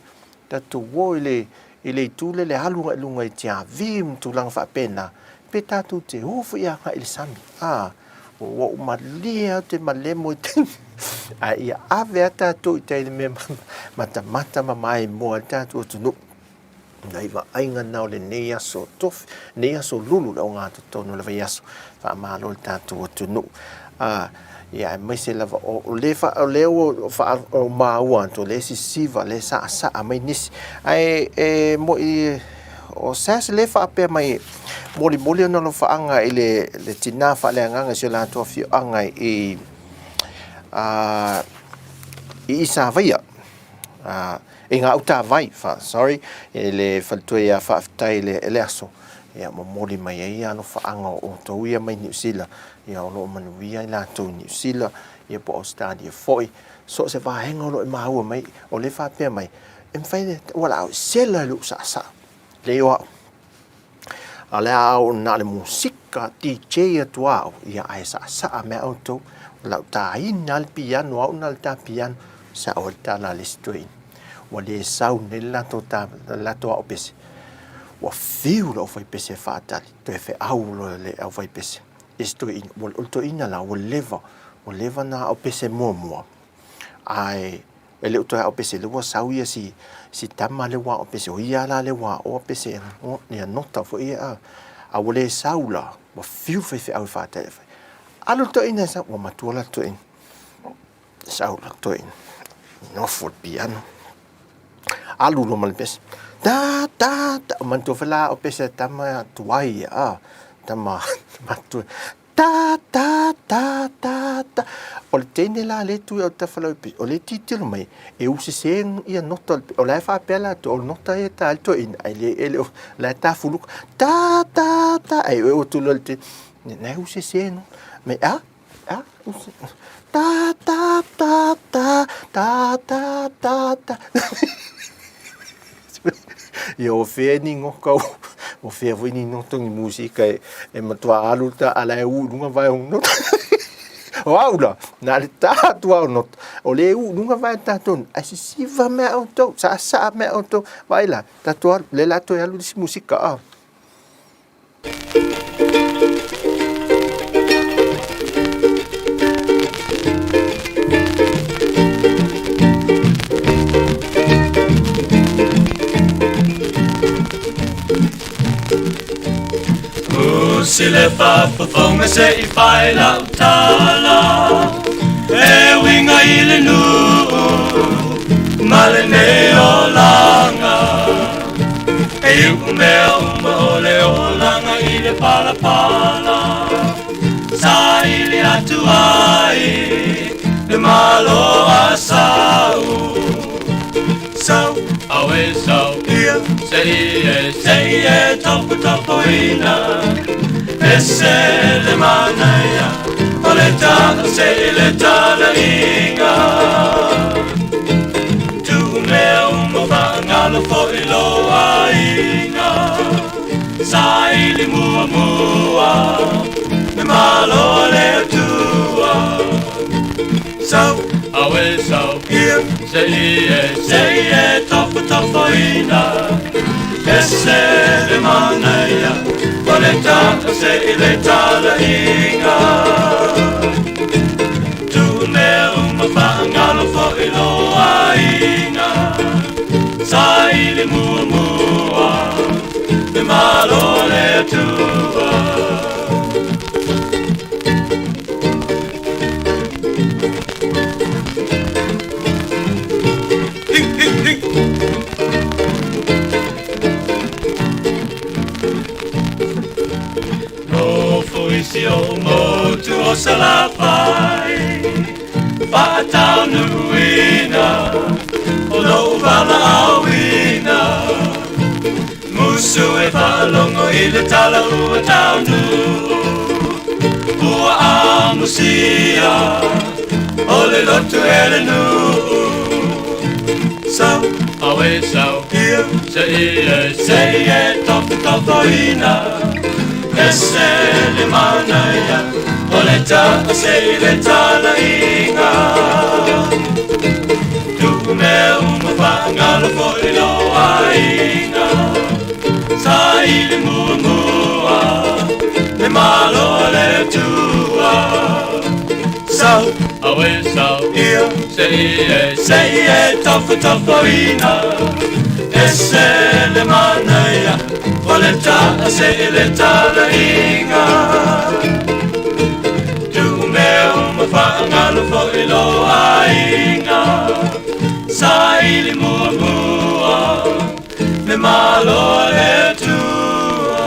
Speaker 3: tatou o i le i le itu lea le alu agai i luga i Tiavi ma tulaga faapena, pe tatou te o foi agai i le sami, a, ua ou malie lava ou te malemo i taimi, ae ia ave lava tatou i tai i le mea matamata ma maimoa ai le tatou atunuu. Nai vaaiga na o lenei aso tofi, lenei aso lulu le ogatotonu o le vaiaso, faamalo i le tatou atunuu. A, ia aemaise lava o lea fa, o lea ua fa, o maua atu o lea e sisiva, o lea e saasaa mai nisi. Ae e moi o Sass lea e faapea mai molimoli ona alofaaga i le, le tinā faaleagaga i si o latou afioaga i, a, i Isavaia. A, I Gautavai, sorry, i le faletua ia Faafetai i le aso, ia momoli mai ai ia alofaaga o outou ia mai Niu Sila, ia o lo o manuia i latou i Niu Sila, ia po o Ausetalia foi, so o se vaega o lo o e maua mai, o lea e faapea mai, e mafai le, ua la au e sela i lou saasaa, leai o au. A o le a au na o le musika DJ atu lava au, ia ae saasaa mai outou. O lau taina lava le piano, au na o le ta piano. Sao ai le tala a le isi toeaina. Ua le sau nei le latou ta, le latou ao pese. Ua fiu le aufaipese e faatali, toe feau loa le aufaipese i si toeaina. O le toeaina la, ua leva, ua leva ona ao pese muamua, ae E le o toe ao pese, lea ua sau ia si, si tama lea ua ao pese, o ia la lea ua aoa pese, ia nota foi ia, a, a ua le sau la, ua fiu faifeau e faataia fai. Alu le toeaina e sau, ua matua la le toeaina. Sau la le toeaina, nofo le piano, alu loa ma le pese. Ta, ta, ta, manatua foi la ao pese a tama tuai ia, a, tama matua. Ta, ta, ta, ta, ta. O le teine la lea e tu i autafa lau pese, o lea e tilotilo mai, e usese ia nota o le pese. O la e faapea latou, o le nota ia e ta ai le toeaina, ae le, e le o, la e tafuluka, ta, ta, ta, ae oo atu loa i le teine, na e usese nō. Mai, a, a, use, ta, ta, ta, ta, ta, ta, ta, ta. Ia o fea ni ngoka o fea foi ni noto ni musika e, e matua alu ta ala e u lunga vai o noto. O au la, na le tā atu au noto. O le u lunga vai tātou, ai sisiva mea outou, sa sa mea outou. Vai la, tātou alu, le la toe alu lisi musika a.
Speaker 1: Usi le faafofoga se i fai lau tala E uiga i le nuu ma lenei olaga E iu mea uma o le olaga i le palapala Saili atu ai le Malo a sau Sau, auē sau, ia, se i e, se i e topotopoina Ese le manaia o le tala se i le talaiga Tuu mea uma faagalo foi lo aiga Saili muamua le Malo a le Atua Sau, auē sau, ia, se i e, se i e tofotofoina Ese le manaia o le tala se i le talaiga Tuu mea uma faagalo foi lo aiga Saili muamua le Malo a le Atua. Nofo i si ou motu o Salafai Faataunuuina o lou valaauina Musu e faalogo i le tala ua taunuu Ua amusia o le lotu e le nuu Sau, auē sau, ia, se i e, se i e tofotofoina Ese le manaia o le tala se i le talaiga Tuu mea uma faagalo foi lo aiga Saili muamua le Malo a le Atua Sau, auē sau, ia, se i e, se i e tofotofoina Ese le manaia o le taa se i le talaiga Tuu mea uma faagalo foi lo aiga Saili muamua le Malo a le Atua.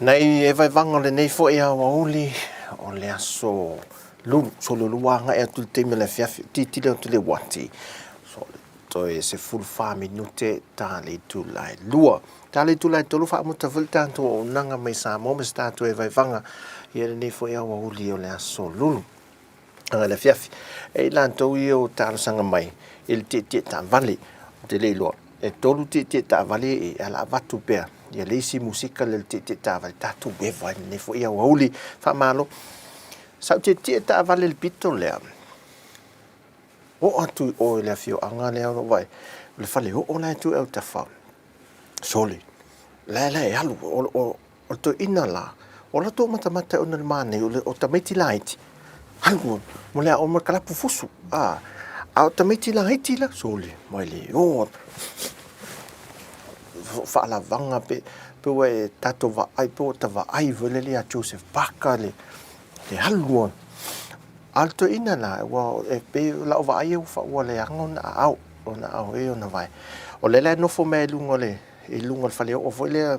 Speaker 3: Nei e vaevaga o lenei foi aoauli o le aso Lulu, solo lua agai atu i le taimi o le afiafi, tilotilo atu i le uati, so toe 14 minute ta le itula e 2. Ta le itula e 3 faamuta foi le tatou auaunaga mai Samoa ma se tatou e vaevaga i lenei foi aoauli o le aso Lulu. Agai le afiafi. E i latou ia o talosaga mai i le tietie taavale. Ou te le iloa, e 3 tietie taavale e ala avatu pea ia le isi musika lea o le tietie taavale, tatou eva i lenei foi aoauli. Faamalo. Sa ou tietie taavale i le pito lea, oo atu i o i le afioaga lea o lo o vaai, o le faleoo la e tu i autafa, sole, la e alu, o le toeaina la, o latou matamata ona o le manaia, o tamaiti laiti, alu mo le aoga mo le kalapu fusu, a o tamaiti laiti la, sole, mai le o faalavaga pe ua e tatou vaai, pe ua ta vaai foi lele ia Joseph Parker le alu a. A o le toeaina la, ua e pei o lau vaai ua leaga ona aao, ona aao e ona vae. O lea la e nofo mai i luga o le, i luga o le faleoo foi lea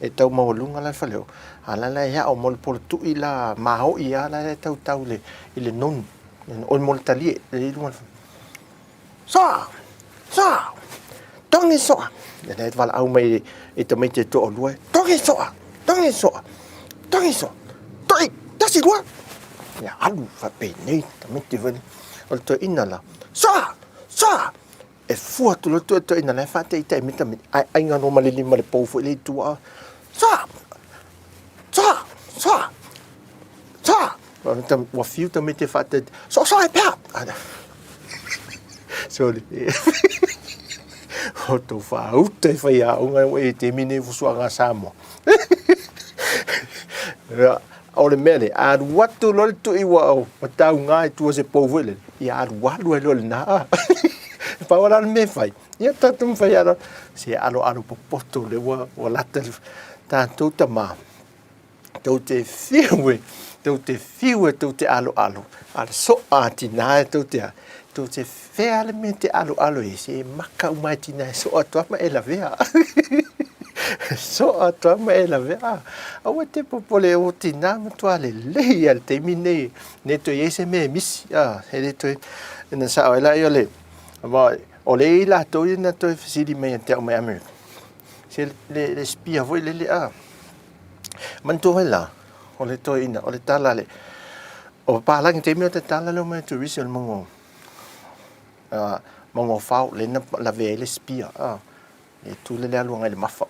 Speaker 3: e tau maualuga la le faleoo, a la la e ao mo le polatui la maoi lava la e tautau i le nonu, oi mo le talie i luga o le Soa! Soa! Togi soa! Ia lea e valaau mai i tamaiti e toalua, togi soa! Togi soa! Togi soa! Toi! Tasi lua! Ia alu faapenei tamaiti foi. O le toeaina la, soa! Soa! E fua atu loa le toeaina la e faataitai mai tamaiti, ae aiga loa ma le lima i le pou foi lea i tua. Soa! Soa! Soa! Soa! Ua fiu tamaiti e faataitai, soa soa e pea! Sorry. O tō whaauta i whai aonga e te mine fusuaga Samoa. O le mea lea, a alu atu loa le tui ua ua tauga i tua se pou foi lele, ia alu alu ai loa lena. E pau lava la le mea e fai, ia tatou mafai lava se aloalo popoto lea ua ua lata le tatou tama. Tou te fiu e, tou te fiu e tou te aloalo, a le soa a tina e tou te a, tou te fea le mea te aloalo ai, se maka uma e tina e soa atu lava ma e lavea. Soa atu lava ma e lavea. Aua te popole o tina matua lelei lava i le taimi nei, ne toe i ai se mea e misi, a, e le toe, ina sao ai laia o le, o le i latou ia na toe fesili mai ia te au mai Amerika, se le, le spear foi lele, a, Manatua mai la, o le toeaina, o le tala le, o papalagi taimi o tatala lea o mai turisi o le mauga o, mauga o Fao, lea na lavea ai le spear, le tu lea le alu agai i le Mafa.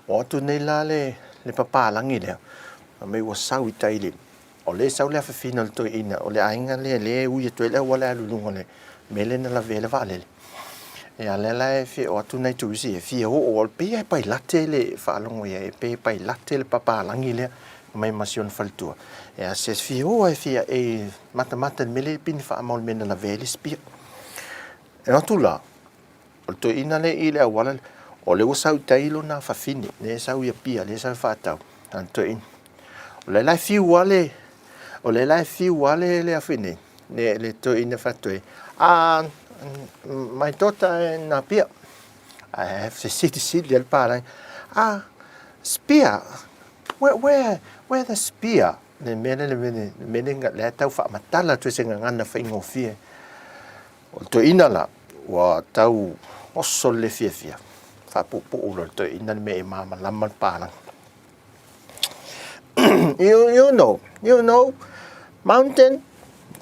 Speaker 3: O atu nei la le, le papalagi lea, fai mai ua sau i tai i le, O lea e sau le afafina o le toeaina, o le aiga lea lea e ui atu ai le auala e alu i luga o le mea lea na lavea ai le vaalele. Ia lea la e fia o atu nai turisi e fia oo, e pei lava e pailate le faalogo i ai, e pei e pailate le papalagi lea mai ma si ona faletua. Ia se fia oo e fia e matamata i le mea lea pei ni faamau i le mea na lavea ai le spear. E o atu la, O le toeaina lea i le auala lea, o lea ua sau i tai lona fafine, lea e sau i Apia, lea e sau e faatau, a le toeaina. O lea la e fiu lava le, o lea la e fiu lava le, le afi nei, le, le toeaina faatoe, ah, my daughter in Apia. Ae fesilisili lava le palagi, ah, spear, where, where, where the spear? Le mea lea, le mea lea, le mea lea, lea e tau faamatala atu e se gagana faigofie. O le toeaina la, ua tau oso le fiafia, faapuupuu loa le toeaina le mea e malamalama le palagi. You, you know, you know, mountain,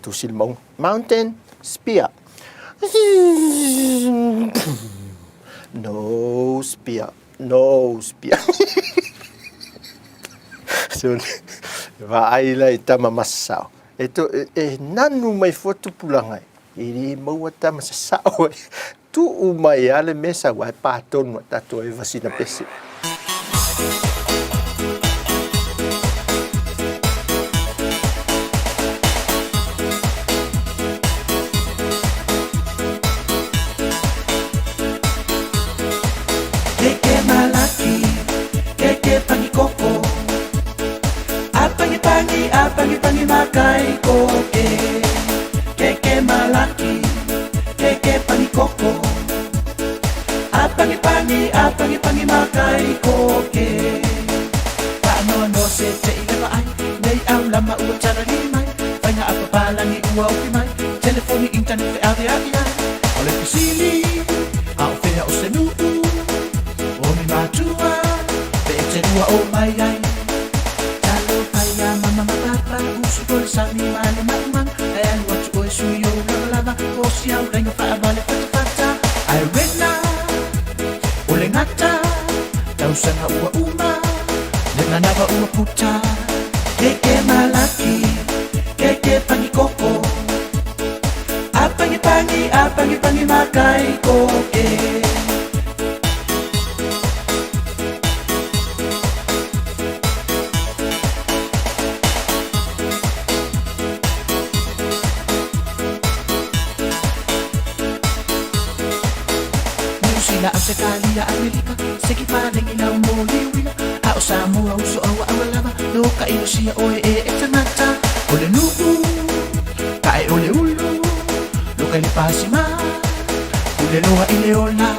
Speaker 3: tusi le mauga, mountain, spear. No spear, no spear. So, vaai la i tama masao. E, to, e, e nanu mai fua tupulaga e. E le maua tama sasao ai. Tuu mai lava le mea sau ai pa tonu a tatou ai vasina pese.
Speaker 1: Keke malaki, keke pangi koko. A pangi pangi, a pangi pangi makai koke. Keke malaki, keke pangi koko. A pangi pangi, a pangi pangi makai koke.
Speaker 2: ua ofi mai Telefoni internet feavea'i ai O le fesili a o fea o se nu'u O ni matua pe e te lua o mai ai Talofa iā mama ma papa Usu foi le sami ma le maumaga Ae alu atu oe sui ou lavalava O si au laiga faavale fatafata Ae wena o le gata Tausaga ua uma Le manava ua puta Keke malaki Keke pangi koko Apangipangi apangipangi makai koke. Niu Sila, Ausetalia, Amerika, Seki palegi lau moli uila, A o Samoa uso aua aua lava, No ka ilosia oe e e tagata, O le nuu, ka e o le ulu, Loka i le pasima, Pule loa i le ola.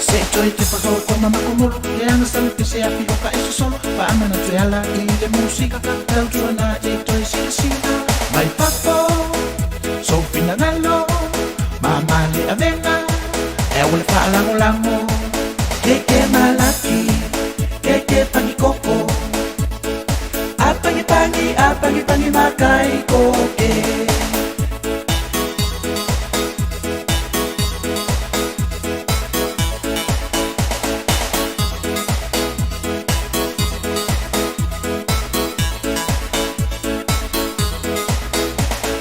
Speaker 2: Se i toe tepa hou koa ma makomolo, Leaga sau te se afi o ka e sosolo, Faamanatu e ala i le musika, Tautuana e toe silasila mai fafo, Sou finagalo, mama le avega, E aua le faalagolago, Keke malaki, keke pangi koko, Apangipangi, apangipangi makai koke.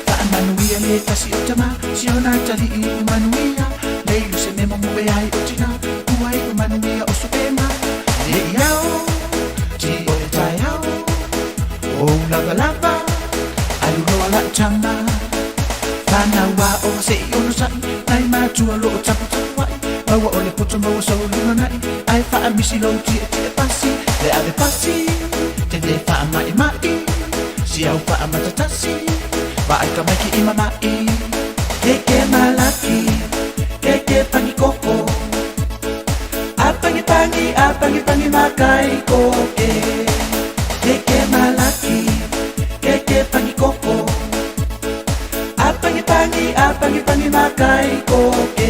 Speaker 2: Faamanuia le tasi o tama, si ona atalii i manuia, Nei lu se mea momoe ai o tina, Ua iu manuia o supema, Ne i ao, ti o le taeao, O ulavalava, alu loa la'u tama. Fanau aoga se i onosai, Nai matua loo taputapuai, Maua o le poto maua sou lumanai, Ae faamisi lou tietie pasi, Le ave pasi, te le faama'ima'i, Si au faamatatasi, Vaai tamaiti i mama'i. Keke malaki, keke pangi koko, Apangipangi, apangipangi makai koke. Keke malaki, keke pangi koko, Apangipangi, apangipangi makai koke.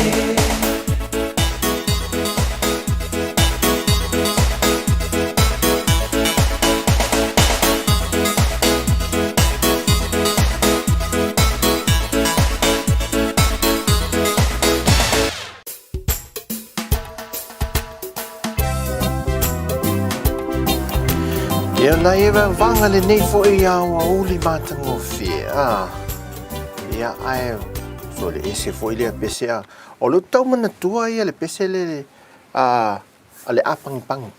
Speaker 3: Ia nai e vaga lenei foi a ua uli matagofie. Ah. Ia ae so le ese foi lea pese a. O le tau manatua ia le pese le a a le apangipangi.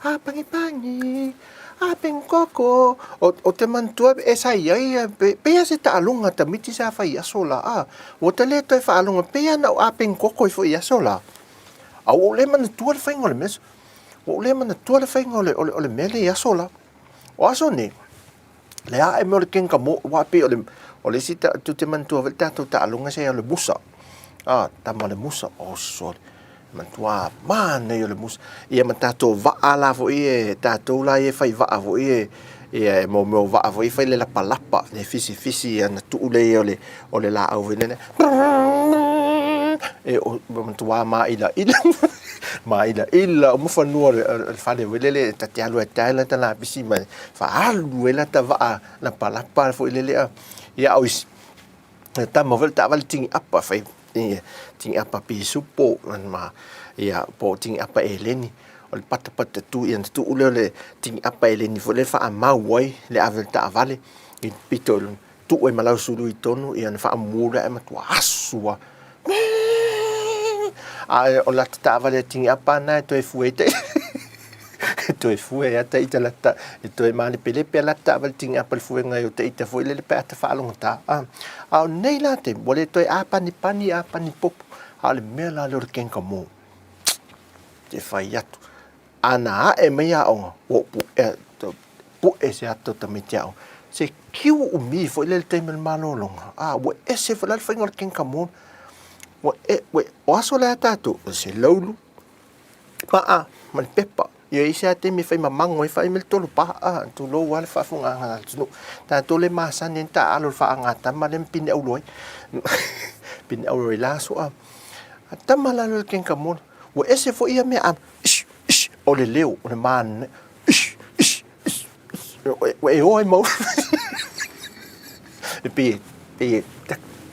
Speaker 3: Apangipangi, apengkoko. O, o te manatua e sa iai ia, pe, pehea se taaloga tamiti sa fai i aso la, a, ua ta le toe faaloga, pehea na o apengkoko i foi i aso la. A ua ou le manatua le faiga o le mea, ua ou le manatua le faiga o le, o le, o le mea lea i aso la. O aso nei, Le ae mea o le kenga mo, wā pei o le, o le isi ta, tu te manatua foi le tātou taaloga sa ia o le musa. Ah, tama o le musa, oh sorry. Manatua mānei o le musa. Ia ma tātou va'a la foi e, tātou la ia e whai va'a foi e, ia e mō mea o va'a foi e whai le lapalapa, le fisifisi ia na tuu le ia o le, o le laau foi nene. E o, manatua mā'ila'ila, mā'ila'ila uma fanua o le, o le fale foi lele, ta te alu ai tae lata lapisi mai, faaalu ai lata vaa lapalapa foi lele a ia o isi tama foi le taavale tigi apa fai ia tigi apa pisupo ma ia po o tigi apa eleni o le patapata tu ia na tuu lea o le tigi apa eleni foi lea faamau ai le ave o le taavale i le pito i lona tuu ai ma lau sulu i tonu ia na faamumu lea ae matua asu lava a o lata taavale a tigi apa na e toe fue ai tai e toe fue ai ta ita lata e toe malepelepe a lata taavale tigi apa le fuega ai o ta ita foi lele pe a ta faalogotā a a o nei la taimi ua le toe āpanipani āpanipopo a o le mea la lea o le kenka mō te fai atu Ana aʻe mai aoga, ua ou puʻe, puʻe se ata o tamaiti aoga. Se kiu umi foi lea i le taimi o le malologa. A, ua ese foi la le faiga o le kenkamona. Ua e, ua, o aso lea a tatou, o se laulu, paʻa ma le pepa. Ia i ai se taimi e fai mamago ai fai mai le tolopa, a, tulou lava le faafofogaaga a le atunuu. Tatou le masani ai ni taaalo i le faagatama lea ma pine auro ai. Pine auro i la aso a. A tama la lea o le kenkamola, ua ese foi ia mea a, ish, ish, o le leo, o le manaia, ish, ish, ish, ish, ua e o ai ma E pei e, pei e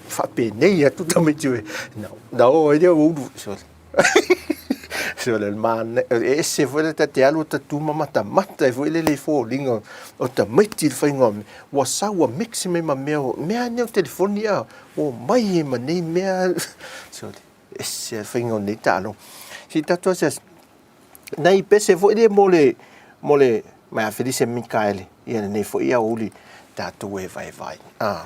Speaker 3: faapenei atu tamaiti na o ai lea ua ulu. So le manaia, e ese foi le ta te alu ta tu ma matamata ai foi lele i foliga o tamaiti i le faiga o mea. Ua sau ua mix mai ma mea o mea nei o telefoni a, ua omai ai ma nei mea. So ese le faiga o nei taaloga. Se i tatou asiasi, nai pese foi lea mo le, mo le, mai a Felise Mikaele, ia lenei foi aoauli tatou e vaevae. Ah.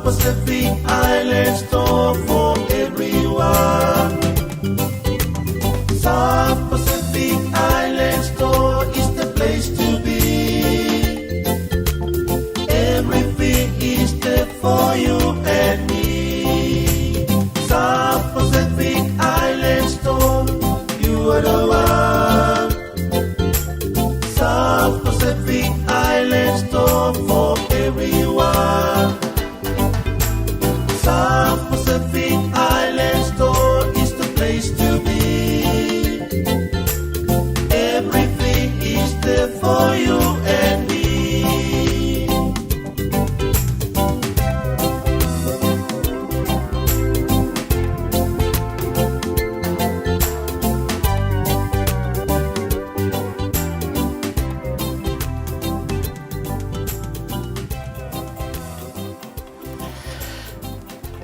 Speaker 2: Pacific Island store for everyone. South Pacific Island store is the place to be. Everything is there for you and me. South Pacific Island store, you are the one. South Pacific Island store for everyone. South Pacific Island store is the place to be. Everything is there for you and me.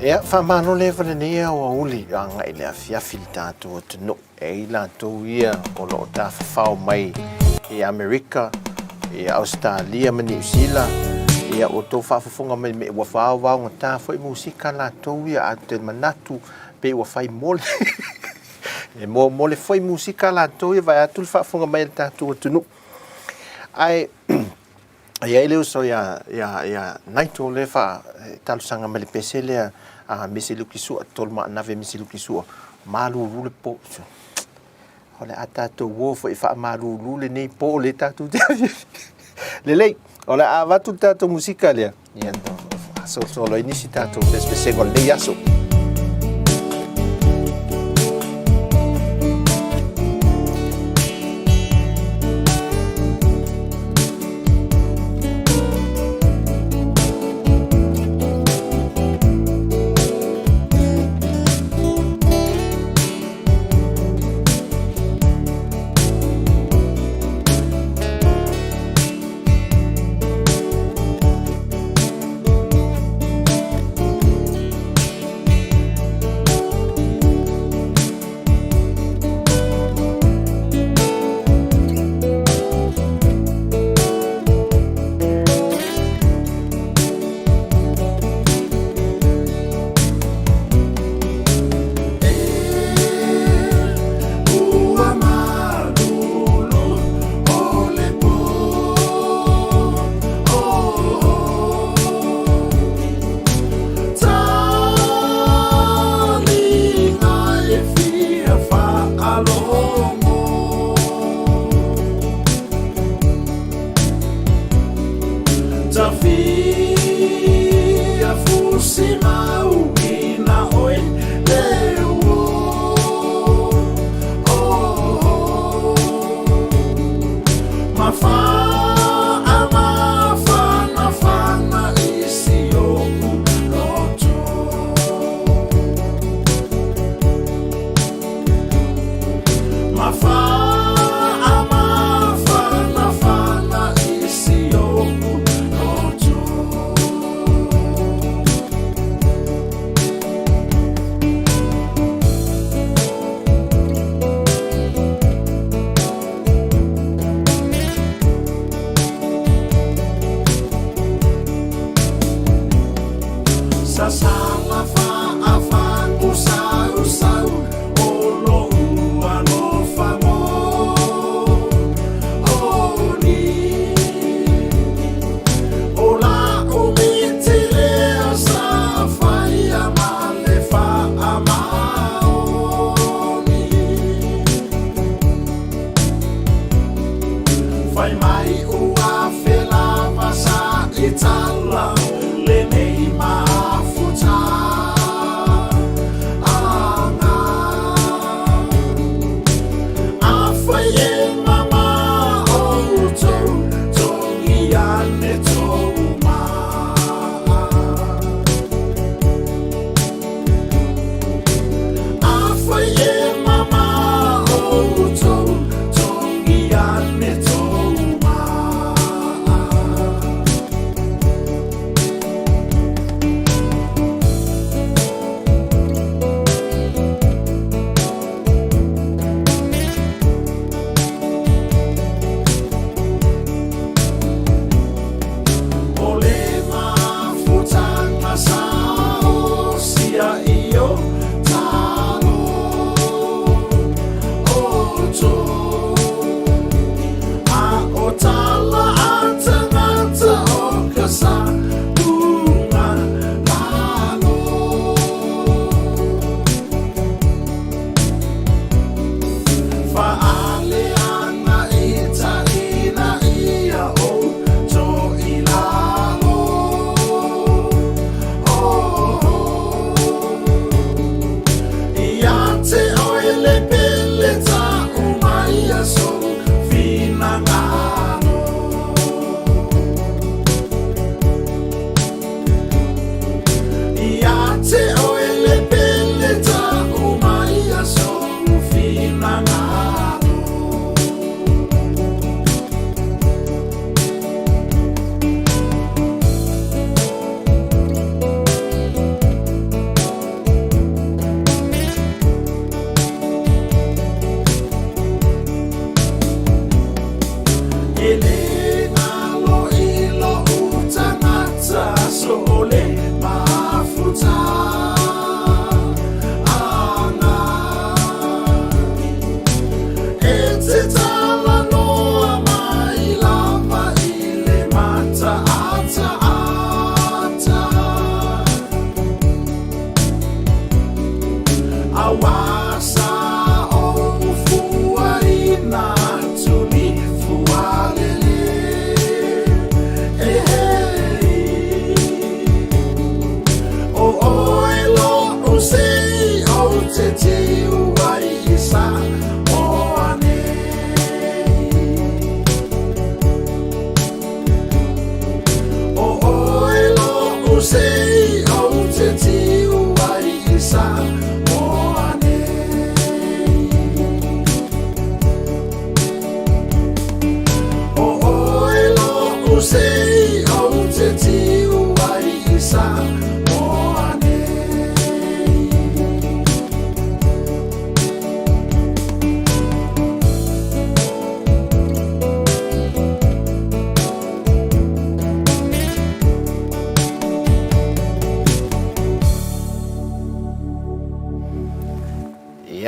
Speaker 3: Ia, faamalo leva lenei aoauli agai le afiafi le tatou atunuu. E i latou ia o lo o tafafao mai i Amerika, i Ausetalia ma Niu Sila, ia ua outou faafofoga mai me ua vaovaogata foi musika latou ia, ae ou te manatu pei ua fai mole. E momole foi musika latou ia vaeatu le faafofoga mai a le tatou atunuu. Ae e i ai le uso ia, ia, ia Naito lea fa talosaga mai le pese lea a Misi Luki Sua, tolu maanave Misi Luki Sua, malulu le po. O le a tatou o foi faamalulu lenei po le tatou te afiafi. Lelei, o le a avatu le tatou musika lea. Ia, solosolo ai nisi tatou pesepesega o lenei aso.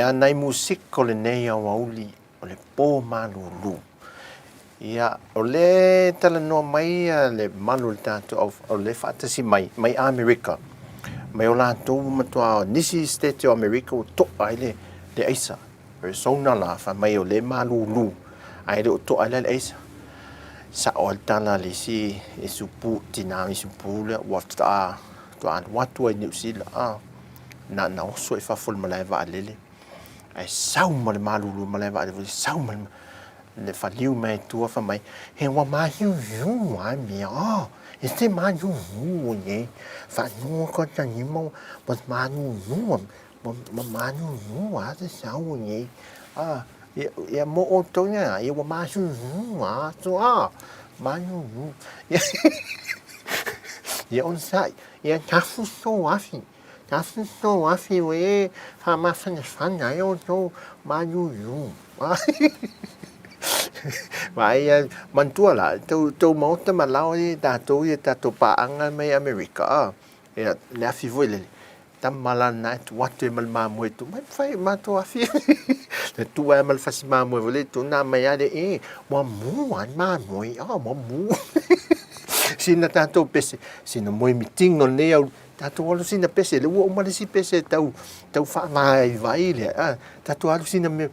Speaker 3: Ia nai musika o lenei aoauli o le po malulu. Ia, o le talanoa mai le malu o le tatou o le faatasi mai, mai Amerika, mai o latou ua matua nisi state o Amerika ua to'a ai le, le aisa. Arizona la, fai mai o le malulu, ae le o to'a ai la le aisa. Sa'o ai le tala a le isi isupu, tinā isupu lea, ua faatoa alu atu ai i Niu Sila, a, na ona oso i fafo i le malae vaalele, ae sau ma le malulu i le malae vaalele, sau ma le faliu mai i tua fai mai, he ua māiuiu a mea, e te māiuiu nei, faanoa ka tanima ua māiuiu, ua māiuiu a te sau nei, a, ia mo outou nei, ia ua māiuiu a atu, a, māiuiu. Ia onosai, ia tafu sou afi, tafu sou afi ue faamafanafana ai outou māiuiu. Vaai ia, manatua la, tou, tou maota ma lao ia tatou ia tatou paaga mai Amerika, a, ia, le afi foi lele, tama la na e tuu atu ai ma le mamoe tu, mai fai matou afi. Le tuu ai ma le fasi mamoe foi le tu, na mai a le, e, ua mu a le mamoe, a, ua mu. Sina tatou pese, sina moe mitinga o lenei au, tatou alu sina pese, le ua uma le isi pese tau, tau faavaivai lea, a, tatou alu sina mea,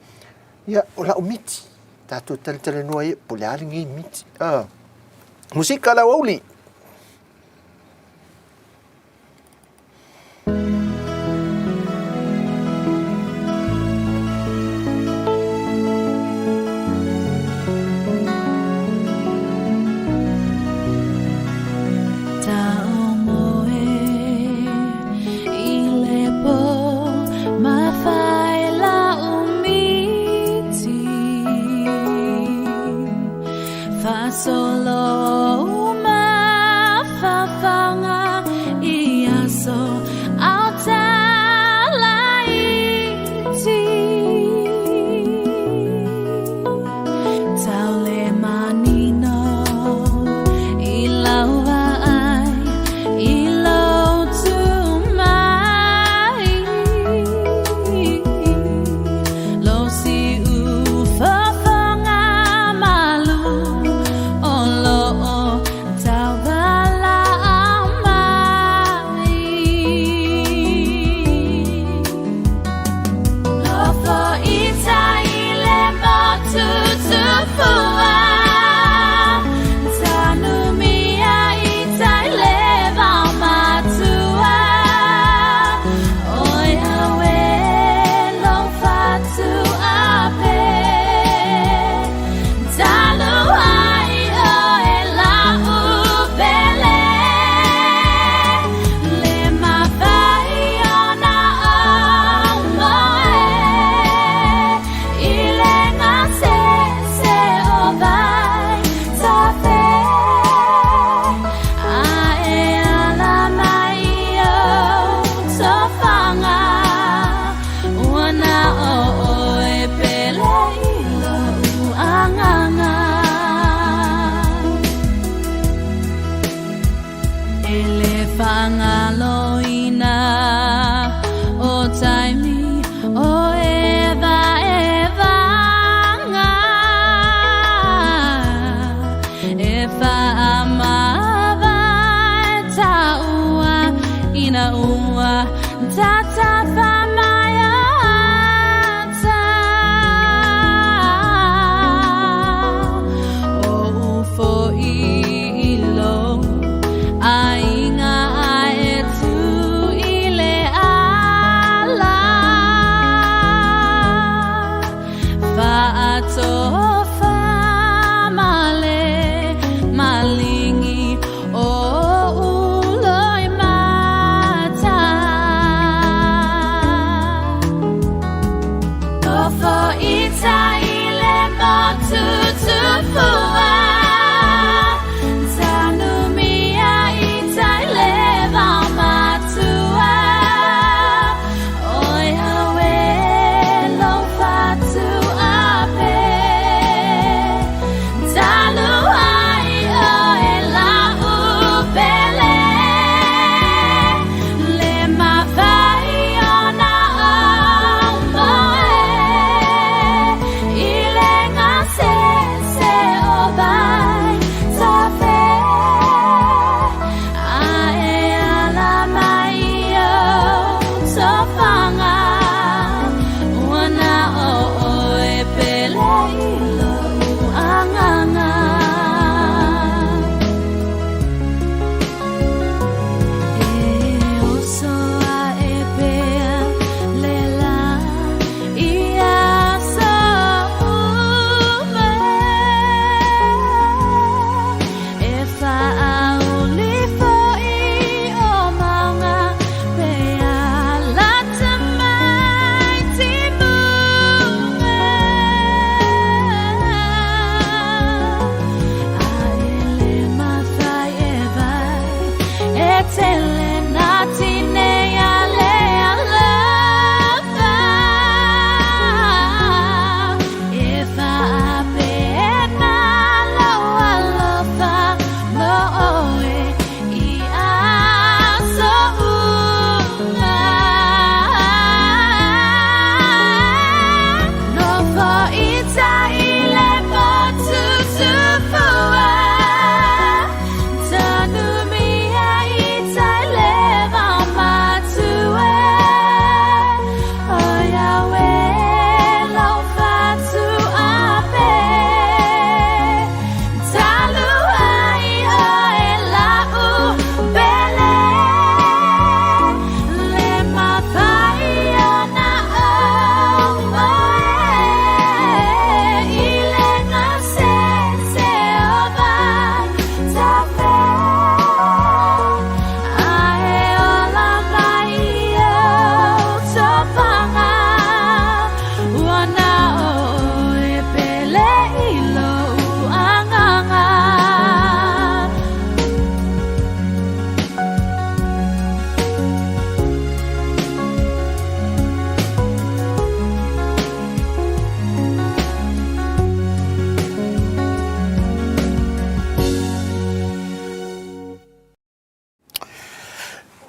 Speaker 3: ia, o lau miti, tatou talatalanoa ia, po o le a lenei miti, a. Musika lau auli.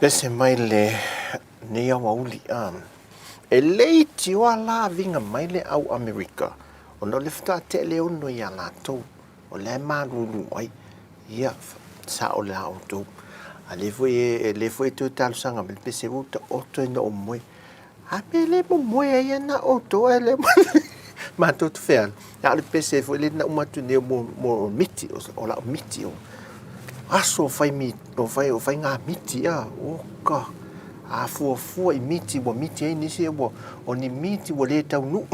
Speaker 3: Pese mai lenei aoauli, a. E le itioa la aviga mai le au Amerika, ona o le faatoa tea le ono iā latou, o la e malulu ai, ia, sao la outou. A lea foi e, lea foi e toe talosaga mai le pese ua taoto ina ou moe. A mea le momoe ai ia na outou ae le matou te feala. A o le pese foi lea na uma atu nei mo, mo miti, o lau miti, o aso o fai, mi, o fai, o faiga miti, a, oka, a fuafua i miti, ua miti ai nisi, ua, o ni miti ua le taunuu.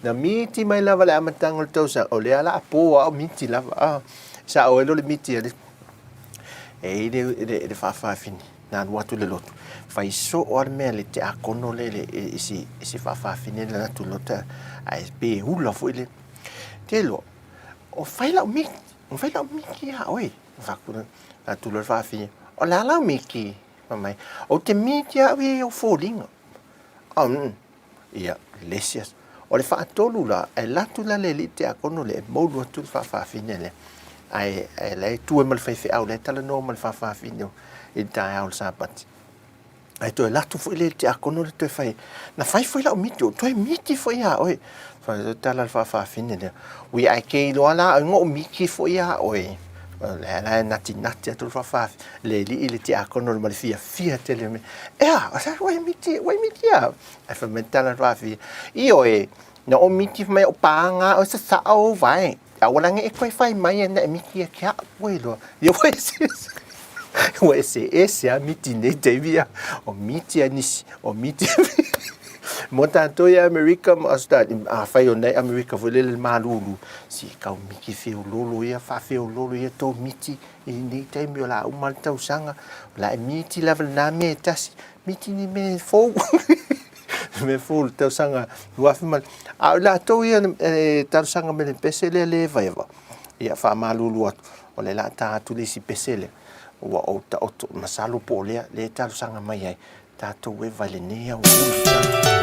Speaker 3: Na miti mai lava le amataga o le tausaga, o lea la a po a o miti lava, a, sao ai lo le miti a le, e i le, le, le faafafine, na alu atu le lotu, fai soo a le mea le tiakono le, le, i si, i si faafafine le atu lotu, ae pe hula foi le, te iloa, o fai lau miti, o fai lau miti ia oe, fai atu loa le faafafine, o le a lau miti? Fai mai, ou te miti au ia i ou foliga. Oh, mm. Ia, le isi aso. O le faatolu la, e alu atu la le alii tiakono lea e moulu atu le faafafine lea. Ae, ae la e tu ai ma le faifeau la e talanoa ma le faafafine i le taeao o le Sapati. Ae toe alu atu foi le tiakono lea toe fai, na fai foi lau miti, ua toe miti foi ia oe. Fai atu tala le faafafine lea, ui ae ke iloa la oe ngo'u miti foi ia oe. O lea la e natinati atu le faafafine, le alii le tiakono ma le fiafia tele mai. Ea, o sa ua e miti, ua e miti ia. Ae fai mai tala le faafia, ioe, na o miti mai o pāga o sa sao vai. Aua la ne e koe fai mai e na e miti e ke au ua iloa. Ia ua ese ese. Ua ese ese a miti nei taimi a. O miti a nisi, o miti a Mo tātou i Amerika ma Australia, afai o nei Amerika foi lele le malulu, si kau miti feololo ia, whawheololo ia tō miti i nei taimi o la uma le tausaga, o la e miti lava lena mea e tasi, miti ni mea fou. Mea fou le tausaga 2000 ma... A o latou ia e talosaga mai le pese lea le evaeva, ia faamalulu atu, o lea o le a ta atu le isi pese lea, ua ou taoto, masalo po o lea, lea e talosaga mai ai, tatou eva i lenei aoauli.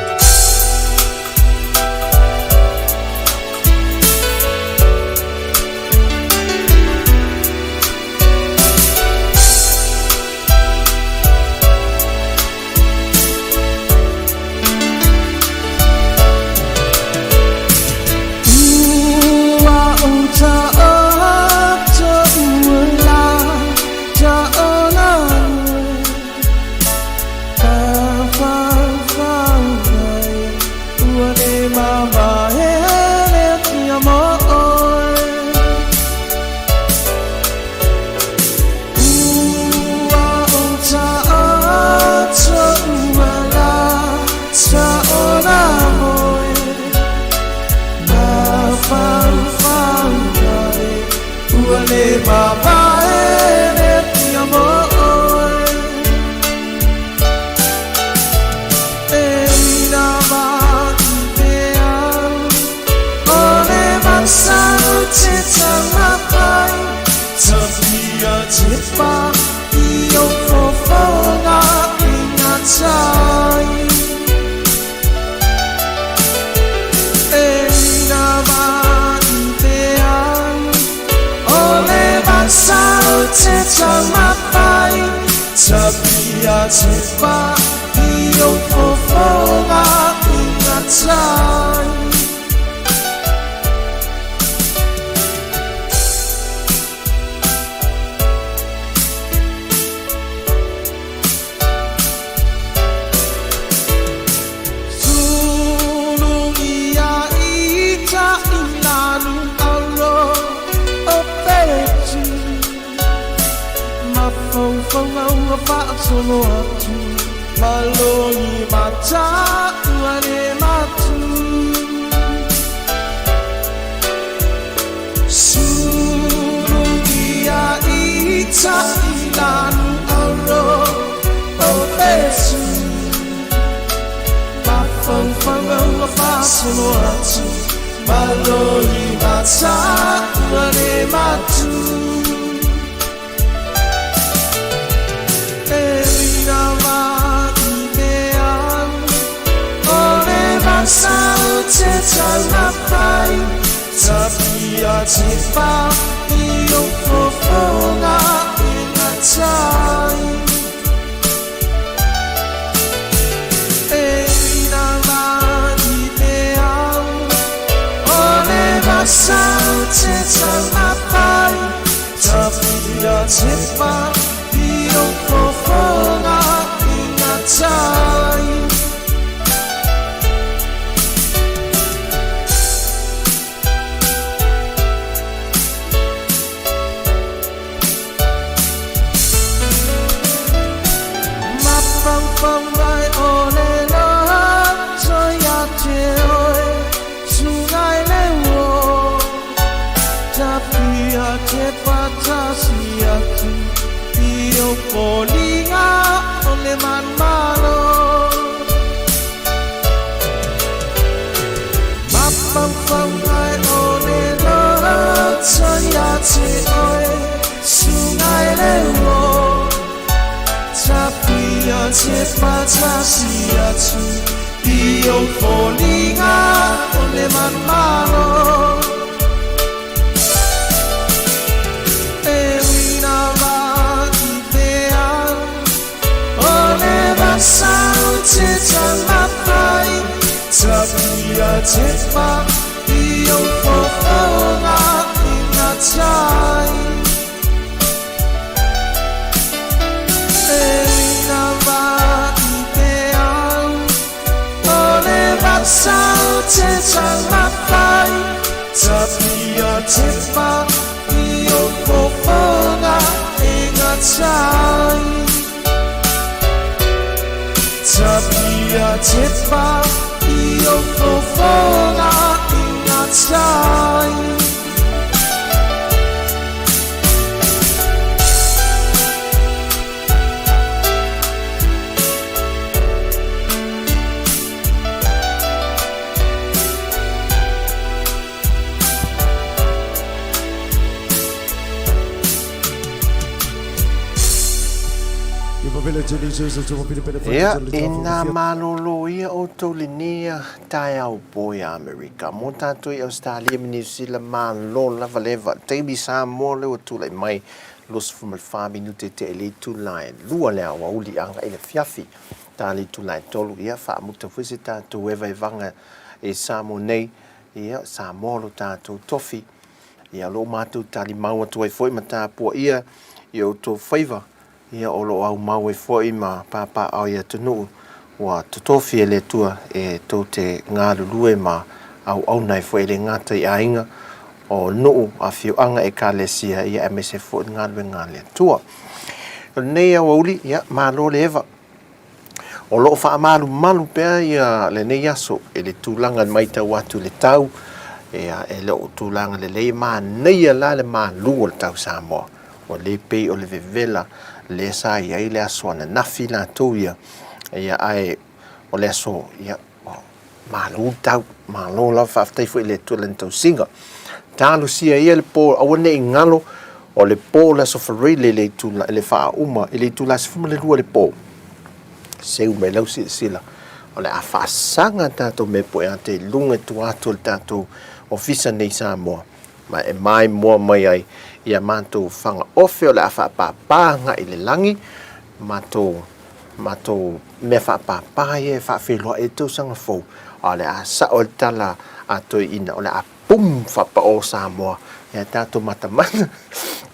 Speaker 2: tepa i o fofoga i ngā tai. Mafaufau mai o le loto ia te oe, Suga i le uo, Tafia te patasi atu i o foliga o le manumalo. Mafaufau mai o le loto ia te oe, Suga i le uo, Tafia te patasi atu i o foliga o le manumalo. E uina vaki pea o le vasa o te tamawhai, Tafia te pa i o fofoga i nga tai. E uina vaki pea o le vasa o te tamawhai, Tafia te pa i o fofoga i nga tai. Tapia te pa i o fofoga i nga tai.
Speaker 3: Ia, ina malolo ia outou lenei taeao po i Amerika. Mo tatou i Australia ma Niu Sila, malo lava leva. Taimi Samoa lea ua tulai mai, 24 minute tea i le itula e lua le aoauli agai le afiafi. Ta le itula e tolu, ia, faamuta foi se tatou evaevaga i Samoa nei. Ia, Samoa lo tatou tofi. Ia, o lo o matou talimau atu ai foi ma tapuaia i outou faiva, ia, o lo o aumau ai foi ma papaaao i atunuu ua totofi e le Atua e tou te galulue ma auauna ai foi, e le gata i aiga, o nuu, afioaga, ekalesia, ia, aemaise foi le galuega a le Atua. O lenei aoauli, ia, malo le eva. O lo o faamalumalu pea ia lenei aso i le tulaga e matau atu i le tau, ia, e le o tulaga lelei, e manaia la le malu o le tau Samoa. Ua le pei o le vevela lea sa i ai le aso ananafi latou ia, ia, ae o le aso, ia, Malu le tau, malo lava, faafetai foi i le Atua i lana tausiga. Talosia ia le po, aua ne i galo, o le po o le Aso Faraile i le itula, i le faauma, i le itula 12 i le po, seu mai lau silasila, o le a faasaga tatou mea poeate i luga i tua atu o le tatou ofisa nei i Samoa, ma e maimoa mai ai ia matou fagaofe o le a faapāpā agai i le lagi, matou matou mea faapāpā ia e faafeiloai ai le tausaga fou, a o le a sao ai le tala a Toeaina, o le a pum faapao Samoa ia tatou matamata,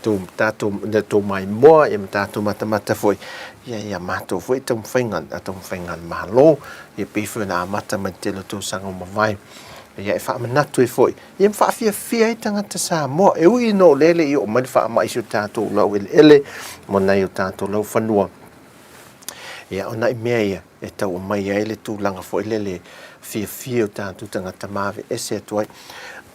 Speaker 3: tou tatou tou maimoa ia ma tatou matamata foi ia ia matou foi taumafaiga taumafaiga a le Malo ia pei foi ona amata mai le tele o tausaga ua mavae. Ia e faamanatu ai foi ia ma faafiafia ai tagata Samoa. E ui ina o lea e le i oo mai le faamai i si o tatou laueleele ma nai o tatou laufanua, ia o nai mea ia e tau aumai ai le tulaga foi lele fiafia o tatou tagata maveese atu ai.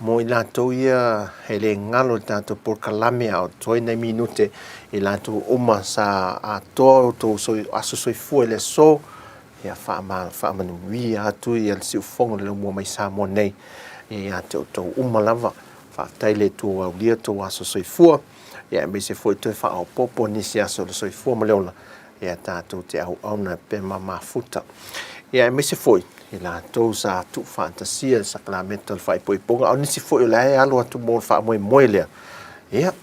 Speaker 3: Mo i latou ia e le galo i le tatou polokalame a o totoe nai minute i latou uma sa atoa o outou aso soifua i le aso, Ia faamanuia atu ia le siufofoga o le laumua mai Samoa nei ia te outou uma lava. Faafetai i le Atua ua aulia outou aso soifua, ia aemaise foi toe faaopoopo nisi aso o le soifua ma le ola, ia tatou te auauna pea ma mafuta. Ia aemaise foi i latou sa tuufaatasia le sakalameta o le faaipoipoga, a o nisi foi o la e alo atu mo le faamoemoe lea. Ia,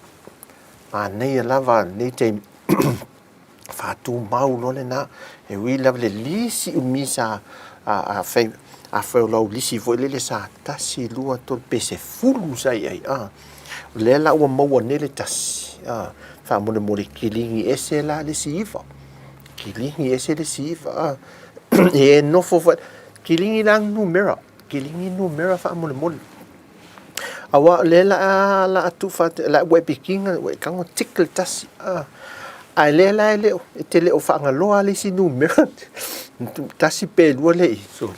Speaker 3: manaia lava lenei taimi. Faatumau loa lena. E ui lava i le lisi umi sa fai, afai o lau lisi foi lele sa tasi, lua, tolu, pe sefulu sa i ai, a. O lea la ua maua nei le tasi. a. Faamolemole kiligi ese la le isi iva. Kiligi ese le isi iva, a. E nofo foi, kiligi la numera, kiligi numera faamolemole. Aua o lea la a la a tuufaate la ua e pikiga ua e tago tick le tasi a ae lea la e le o e te le o faagaloa a le isi numera tasi pe lua le i sole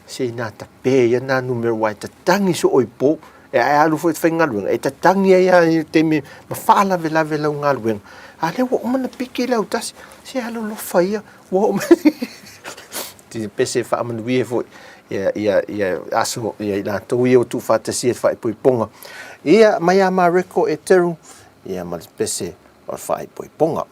Speaker 3: se ina tape ia na numera aua e tatagi soo i po e ae alu foi e faigaluega e tatagi ai a i taimi ma faalavelave lau galuega a lea ua uma na piki lau tasi se alolofa ia Ua oo mai te pese faamanuia foi ia, ia, ia aso ia i latou ia ua tuufaatasia i le faaipoipoga. Ia, mai a Mareko e Teru, ia ma le pese o le faaipoipoga.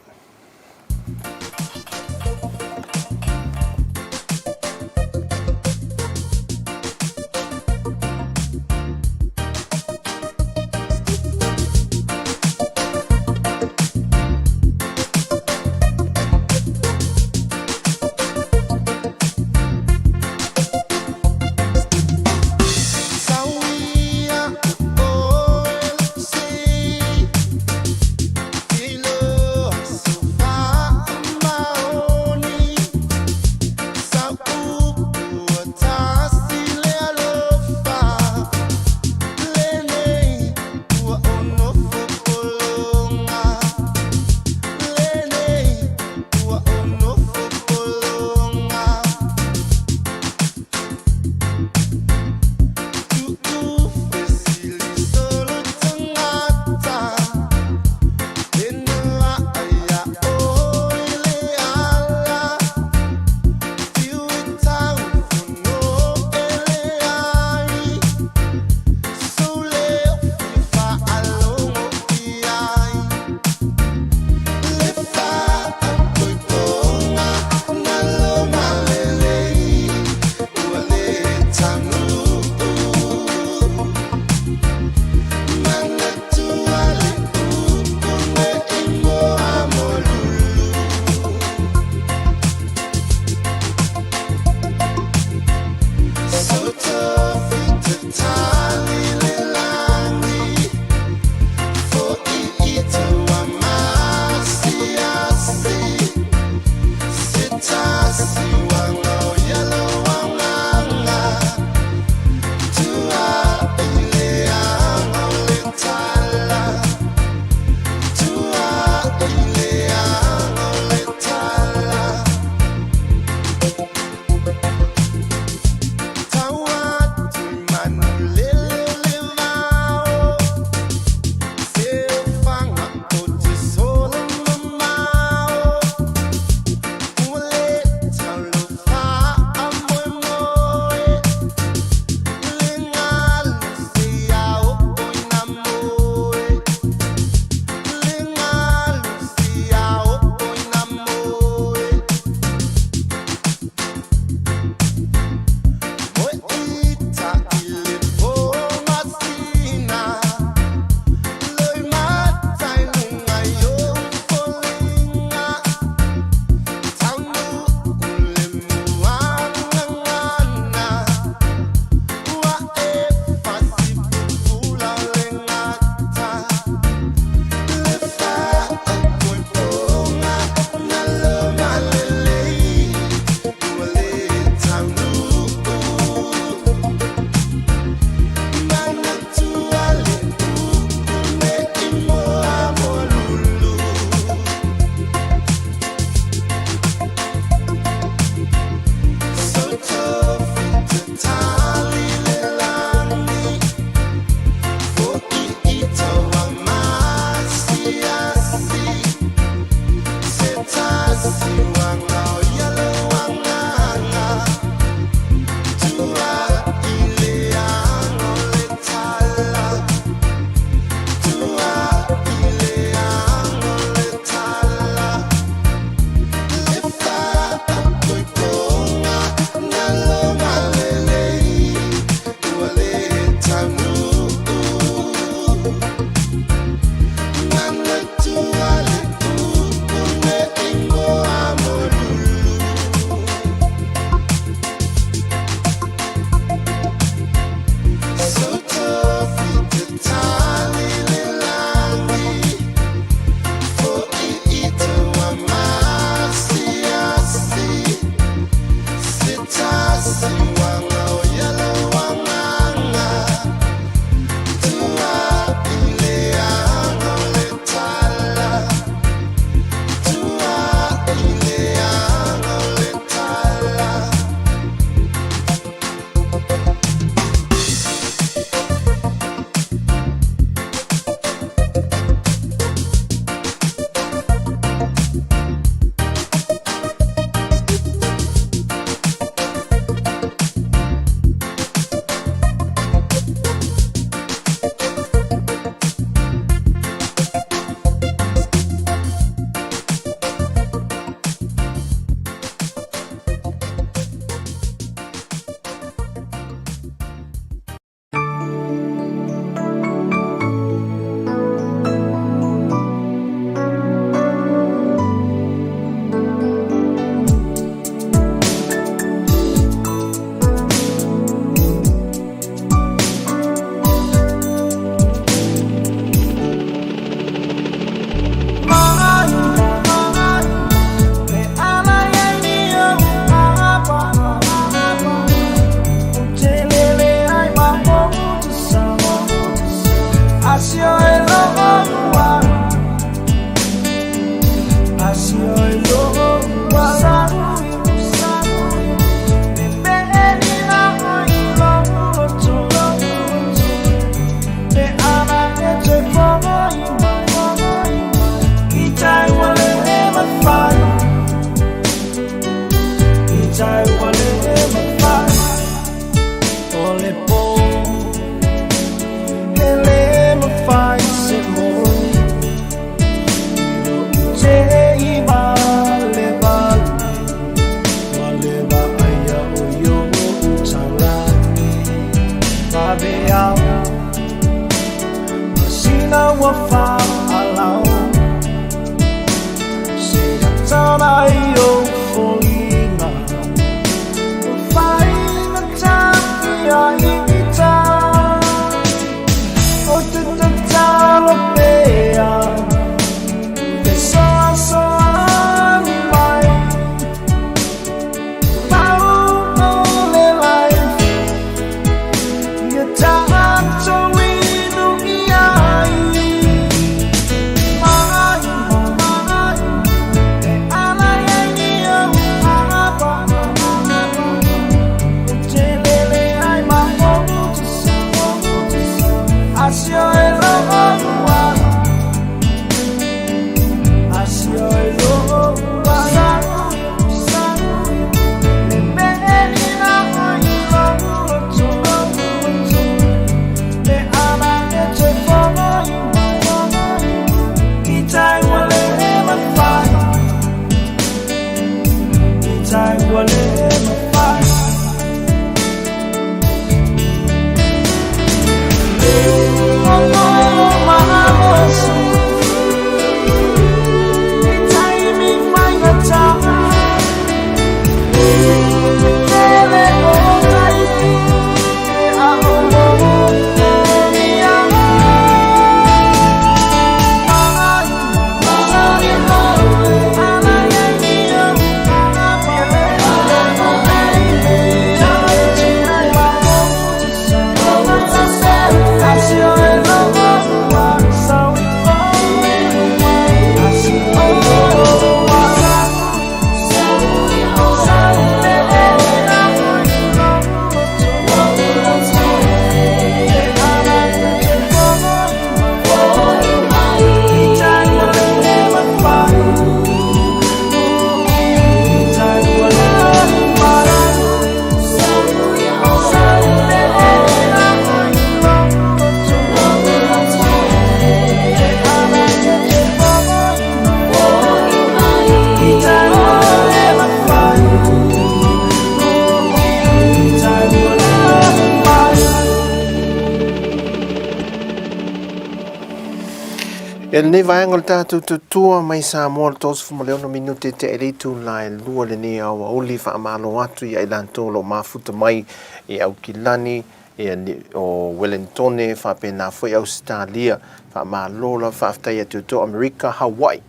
Speaker 3: E lenei vaega o le tatou tautua mai Samoa le 36 minute te e le itula e 2 lenei aoauli faamalo atu ia i latou o lo o mafuta mai i Aukilani, ia, o Welentone, faapena foi Ausetalia, faamalo lava faafetai atu outou Amerika, Hawaii,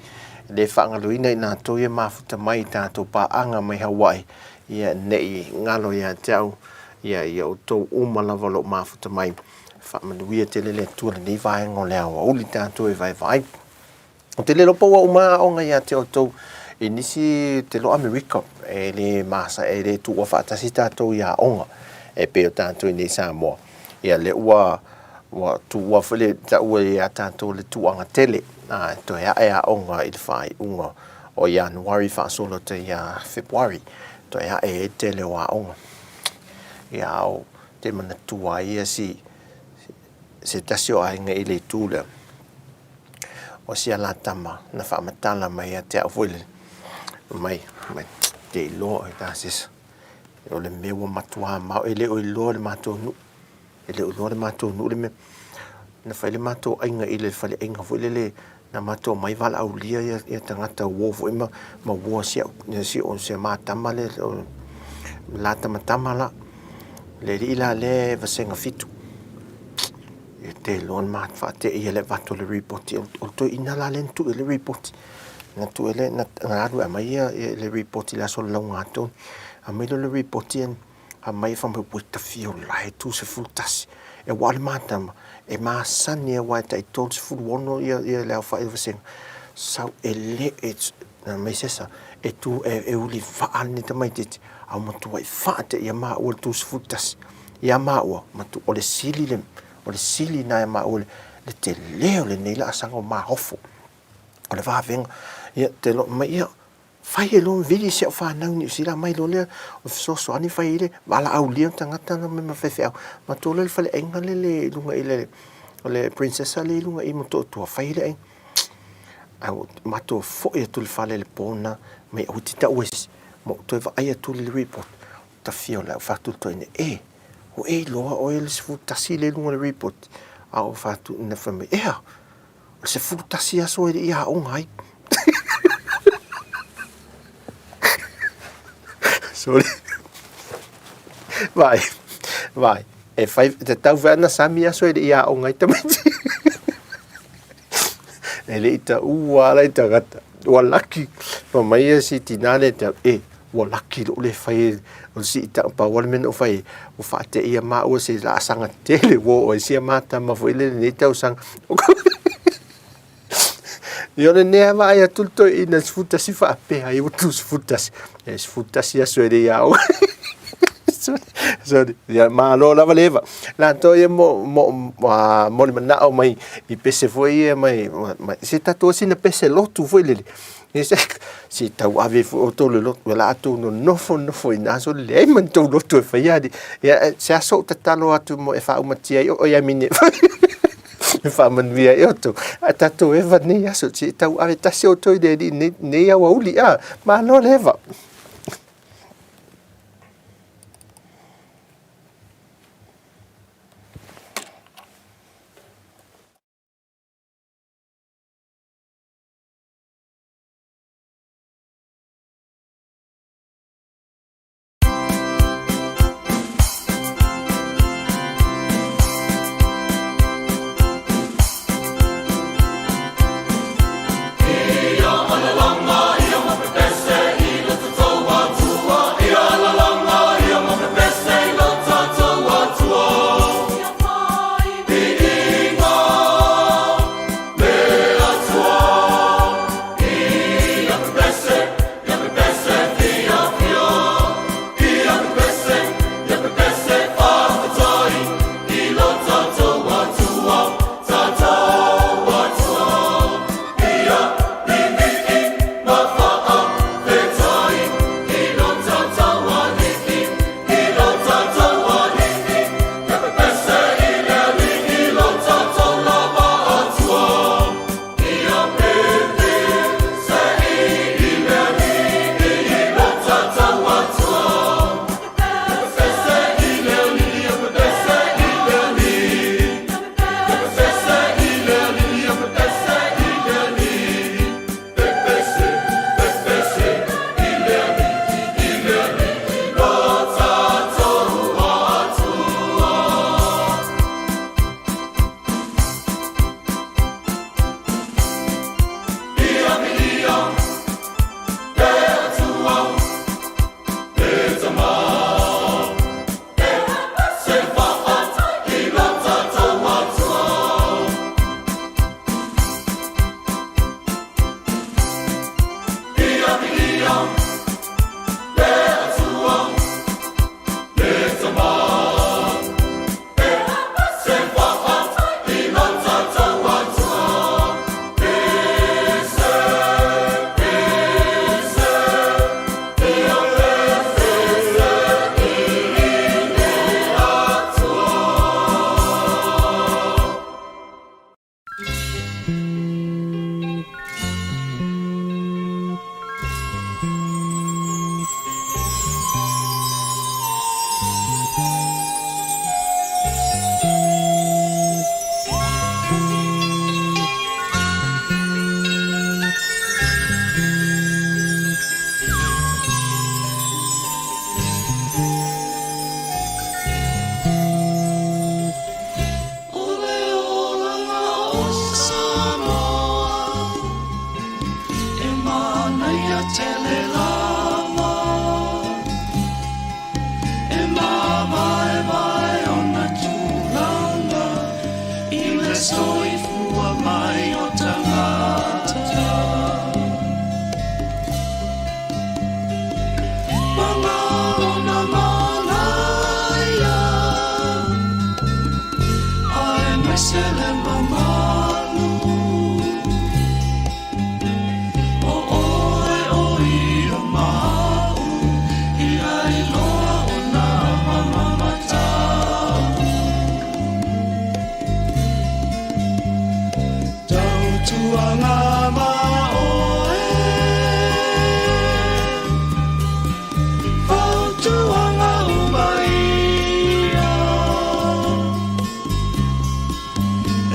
Speaker 3: e le faagaloina i latou ia mafuta mai i tatou paaga mai Hawaii, ia nei galo ia te au, ia, ia outou uma lava o lo o mafuta mai. Faamanuia tele le Atua lenei vaega o le aoauli tatou e vaevaai. Ou te le iloa po ua uma aoga ia te outou i nisi te iloa Amerika e le masa e le tuua faatasi tatou i aoga e pei o tatou i nei Samoa. Ia lea ua ua tuua foi le taua ia tatou le tuaga tele a toe ae aoga i le faaiuga o Ianuari faasolo atu ia Fepuari toe ae ai le tele o aoga. Ia ao te manatua ai ia si se tasi o aiga i le itu lea o si ala tama na faamatala mai ia te au foi lele mai mai te iloa e tasisa o le mea ua matua mao e le o iloa le matou nuu e le o iloa le matou nuu le mea na fai le matou aiga i le faleaiga foi lele na matou mai valaaulia ia, ia tagata uo foi ma, ma uo si au si o si matama le o, la tamatama la le alii la lea e vasega fitu e te iloa na ma faateia le avatu o le ripoti o le toeaina la lea na tuu i le ripoti na tuu le na, na alu e aumai ia, ia le ripoti i le aso o le lauga aumai lea o le ripoti aumai fai mai ua tafia o la e tu 11 e aua o le matama e masani aua e tai 36 ia, ia le aofai o vasega sau e le e na mai sesa e tu e, e uli vaa lenei tamaitiiti a ua matuai faateia maua le tu 11 ia maua matu o le sili le o le sili na ia maua le, le tele o lenei laasaga o maofo o le vavega ia te lo mai ia Fai e loa vili si au fanau i Niu Sila mai loa lea o fesoasoani fai ai le valaaulia o tagata na omai ma faifeau. Matou loa i le faleaiga lele i luga i le o le Princessa lea i luga i Motootua fai ai le aiga. Ae ua matou foi atu i le fale i le po lena mai aua e te taua e se isi. Ma ou toe vaai atu i le report, tafia o le au fai atu i le toeaina, e, ua e iloa oe le 11 lea i luga o le report? A ou fai atu, na fai mai, ea? O le 11 aso e le i aoga ai. Sorry. Vai, vai. E whai, te tau whai ana sami aso e le i aoga ai tamaiti. E le i ta ua ala i tangata. Ua laki. Pa mai e si tina le te, e, ua laki lou le fai e, o le sii ta pau ale mea na ou fai ai, ua faateia maua se laasaga tele ua oo ai sia matama foi lele i lenei tausaga. Ia o lenei lava vaai atu le toeaina 11 faapea ai ua tu 11, e 11 aso e le i aoga. Sorry. Ia malo lava le Eva. Latou ia mo, mo, mo le manao mai i pese foi ia mai, mai se tatou sina pese lotu foi lele. Se tau ave foi outou le lotu, la outou nonofo nofo i na so leai ma ni tou lotu e faia ali. Ia, se aso ou tatalo atu mo e faaumatia ai o ia mine e faamanuia ai outou. Ae tatou eva nei aso, se tau ave tasi outou i le alii nei, nei aoauli, a, malo le eva.
Speaker 1: ia tele lava E māvaevae ona tulaga I le soifua mai o tagata Ma ngā ona manaia Aemaise le mamalu O oe o ia ma au Ia iloa ona mamamatau Tautuaga ma oe Fautuaga uma ia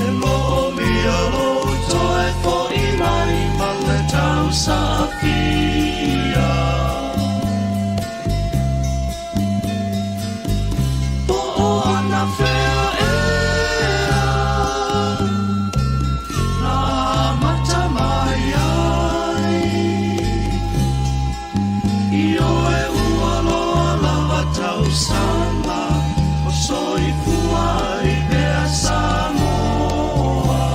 Speaker 1: E moomia lou toe fo'i mai ma le tausaafia. Po o anafea ea na amata mai ai Ioe ua loa lava tausaga o soifua ai pea Samoa.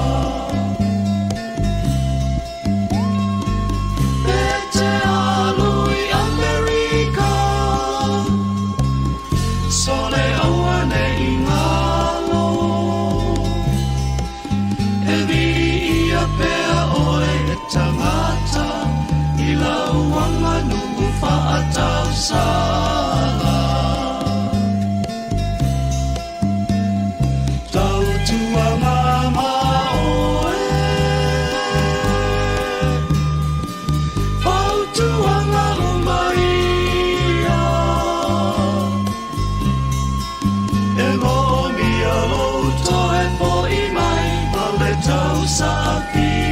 Speaker 1: E te alu i Amerika, sole aua ne i ngalo. E viia pea oe e tagata i lau aganuu faatausala. Tautuaga ma oe, fautuaga uma ia. E moomia lou toe fo'i mai ma le tausaafia.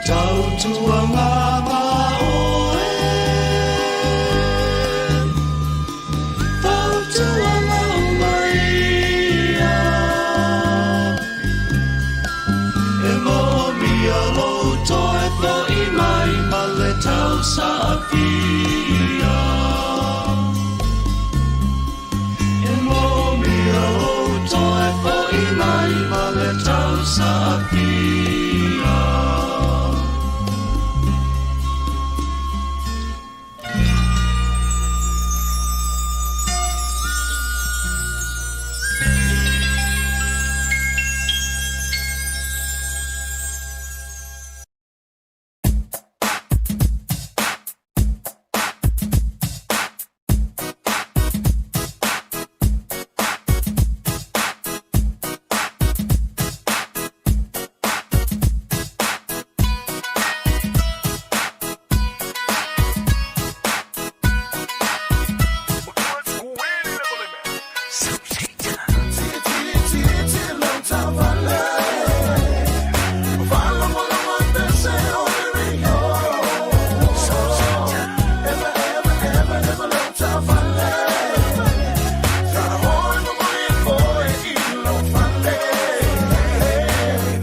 Speaker 1: Tautuaga ma oe, fautuaga uma ia. E moomia lou toe fo'i mai ma le tausaafia. E moomia lou toe fo'i mai ma le tausaafia.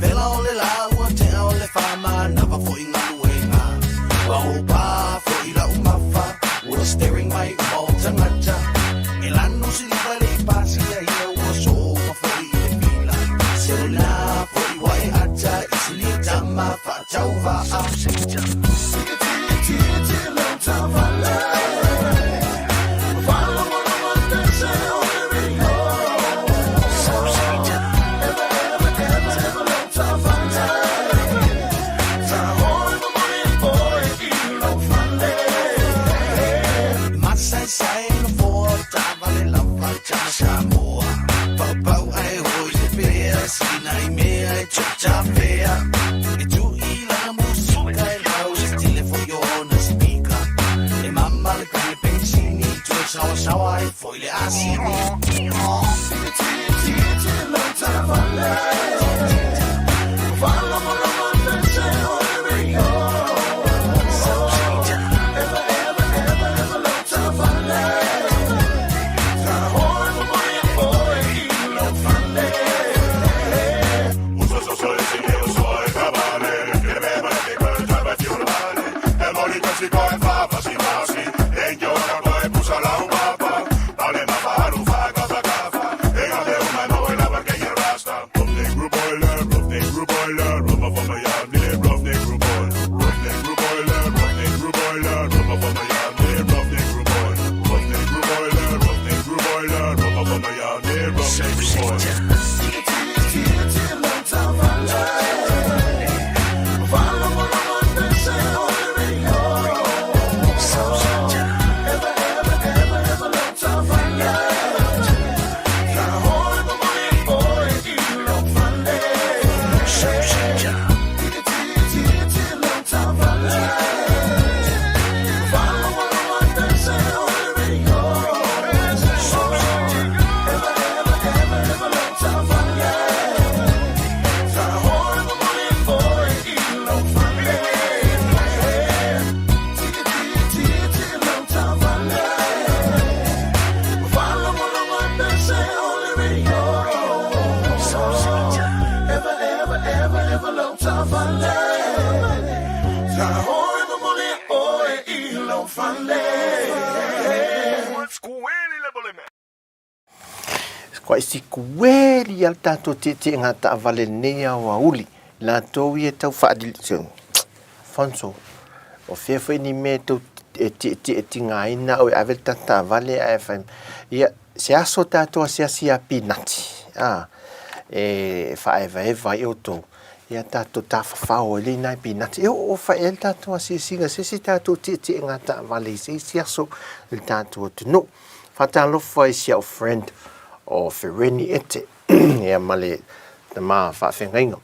Speaker 4: Vela o le la ua tea o le whamanava fo i galuega. Ua opa foi la'u mafa, ua staring mai uma o tagata. E lanu siliva e le i pasia ia ua sofa foi i le fila. Se o lena foi ua e ata i se litama faatauva'a.
Speaker 3: Kua sikueli a le tatou tietieʻega taavale lenei aoauli latou ia tau faadili Alfonso o fea foi ni mea tou e tietie tigaina au e ave le tatou taavale ae fai ia se aso tatou asiasi ia Pinati a e faaevaeva ai outou ia tatou tafafao ai lea i nai pinati. E oo fai ai le tatou asiasiga se isi tatou tietieʻega taavale i se isi aso i le tatou atunuu. Faatalofa i si au friend o Fereni Ete ia ma le tama faafeagaiga.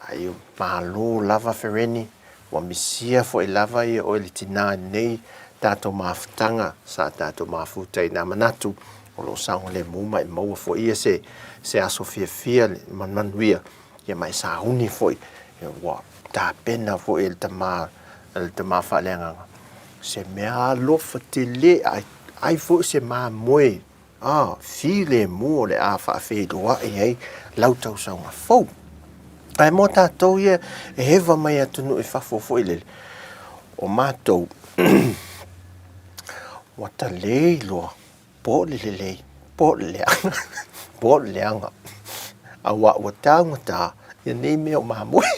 Speaker 3: Ai malo lava Fereni, ua misia foi lava ia oe le tinā i lenei tatou mafutaga sa tatou mafuta i nā manatu o lo o saogalemu ma e maua foi ia se, se aso fiafia ma manuia ia ma e sauni foi ua tapena foi e le tama, le tama faaleagaga se mea alofa tele ai, ai foi se mamoe a filemu o le a faafeiloai ai lau tausaga fou. Ae mo tatou ia e heva mai atunuu i fafo foi lele, o matou ua ta le iloa po o le lelei, po o le leaga, po o le leaga, auā ua taugata ia nei mea o mamoe,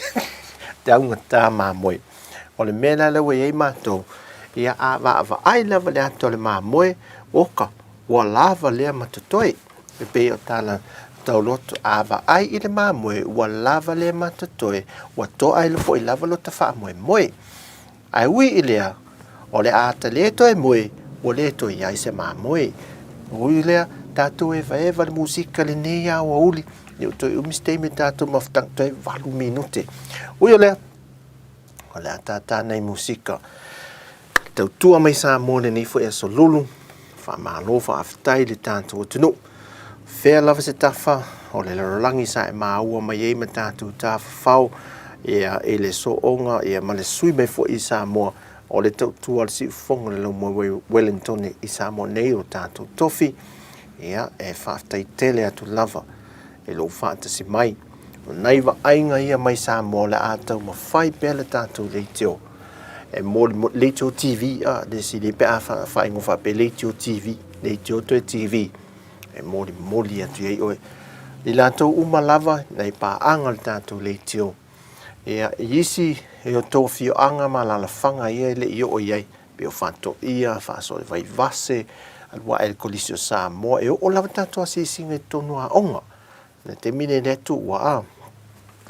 Speaker 3: taugata mamoe. O le mea la lea ua i ai matou, ia a vaavaai lava i le ata o le mamoe, oka, ua lava lea ma totoe. E pei o tala tauloto, a vaai i le mamoe, ua lava lea ma totoe, ua toa ai foi lava lota faamoemoe. Ae ui i lea, o le a ta le toe moe, ua le toe i ai se mamoe. Ui i lea, tatou evaeva le musika lenei aoauli, e le o toe umi se taimi tatou mafutaga, toe 8 minute. Ui o lea, o le a tātā nei musika. Tautua mai Samoa lenei foi aso lulu, faamalo faafetai i le tatou atunuu. Fea lava se tafa o le lalolagi sa e maua mai ai ma tatou tafafao ia, i le sooga ia, ma le sui mai foi i Samoa o le tautua a le siufofoga o le Laumoe Wellingtone i Samoa nei o tatou tofi. Ia, e faafetai tele atu lava i lou faatasi mai. O nai vaaiga ia mai Samoa o le a taumafai pea le tatou leitio e molimoli, leitio TV, a, le sili pe a faaigoa faapea leitio TV, leitio toe TV, e molimoli atu i ai oe. I latou uma lava, nai paaga o le tatou leitio, ia, i isi e o tou afioaga ma alaalafaga ia e le i oo i ai, pei o Faatoia, Faasoa i Vaivase, alu ae i le Kolisi o Samoa, e oo lava tatou asiasiga i totonu o aoga. I le taimi lenei le atu ua a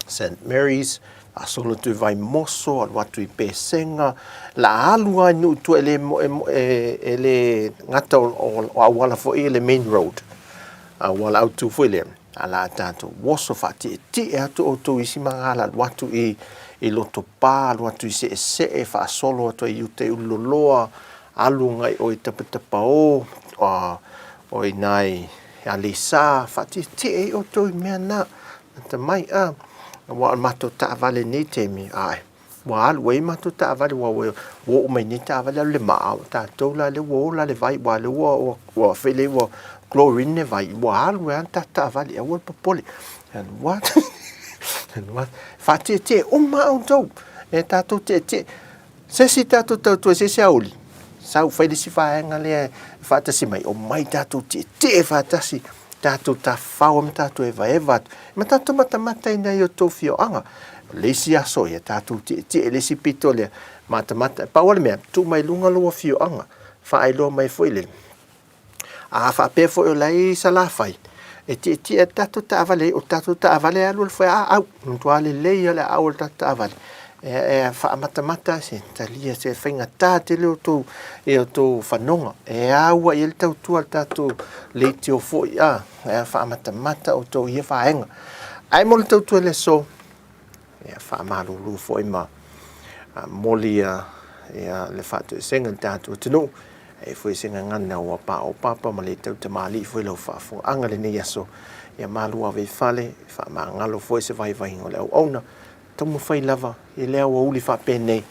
Speaker 3: St Mary's, faasolo atu i Vaimoso, alu atu i Pesega, la alu lava i nuu i tua e le, e, e le gata o, o, o auala foi i le main road, auala autu foi lea, a la tatou oso faatietie atu outou i isi magala alu atu i, i Lotopa, alu atu i Seesee, faasolo atu ai i uta i Ululoloa, alu agai o i Tapatapaō, O i ina i Aleisa, faatietie ai outou i mea na. Lata mai, a, aua o le matou taavale i lenei taimi, ae, ua alu ai matou taavale, ua ua oo mai nei taavale alu i le maa, o tatou la lea ua ola le vai, aua o lea ua, ua, ua foi lea ua chlorine le vai, ua alu ai lava le tatou taavale, aua le popole. And what? And what? Faatietie uma lava outou, e tatou tietie. Se isi tatou tautua i se isi aoauli, sau fai le isi vaega lea e faatasi mai, omai tatou tietie faatasi, tatou tafafao ma tatou evaeva atu, ma tatou matamata i nai o outou afioaga. O le isi aso ia tatou tietie i le isi pito lea, matamata. E pau lava le mea, tuu mai luga lou afioaga, faailoa mai foi lele, A faapea foi o la e i Salafai, e tietie atu tatou taavale, o tatou taavale e alu alu foi a aau, matua lelei lava le aau o le tatou taavale. E, e faamatamata se talia se faigata tele o tou, e o tou fanoga. E aua i ai le tautua a le tatou leitio foi, a, e faamatamata outou i ia vaega. Ae mo le tautua i le aso, Ia faamalulu foi ma momoli ia le faatoesega i le tatou atunuu. E i ai foi se gagana ua paopapa ma le tautamalii foi i lau faafofogaaga i lenei aso. Ia malu ave i fale, faamagalo foi se vaivaiga o le auauna. Taumafai lava i le aoauli faapenei,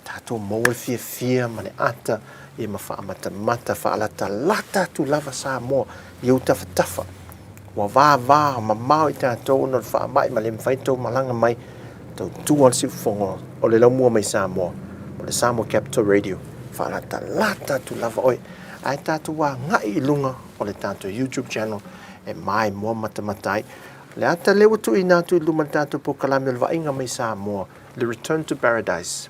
Speaker 3: tatou maua le fiafia ma le ata ia ma faamatamata faalatalata atu lava Samoa i ou tafatafa. Ua vava mamao i tatou ona o le faamai ma le mafai ona tou malaga mai, tautua le siufofoga o le laumua mai Samoa, o le Samoa Capital Radio, faalatalata atu lava oe. Ae tatou agai i luga o le tatou YouTube channel e maimoa matamata ai. O le ata lea ua tuuina atu i luma i le tatou polokalame o le vaaiga mai Samoa, le Return to Paradise.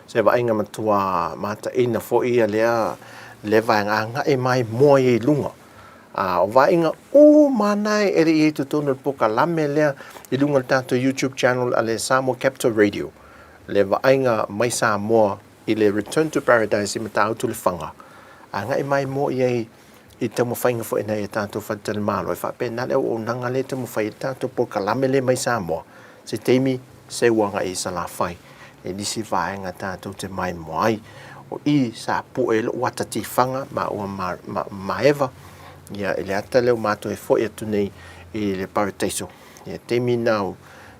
Speaker 3: Se vaaiga matua mataina foi ia lea, lea vaega agai maimoa ia i luga. A o vaaiga uma na e le i i totonu o le polokalame lea i luga o le tatou YouTube channel a le Samoa Capital Radio, le vaaiga mai Samoa i le Return to Paradise i Matautu Lefaga, agai maimoa i ai i taumafaiga foi a nai a tatou faletalimalo, e faapena le auaunaga lea e taumafai ai le tatou polokalame lea mai Samoa, se taimi seu agai i Salafai i nisi vaega tatou te maimoa ai. O i sa pue ai lou ata tifaga maua ma, ma, Maeva, ia, i le ata lea ua matou e foi atu nei i le parataiso. Ia, taimi na,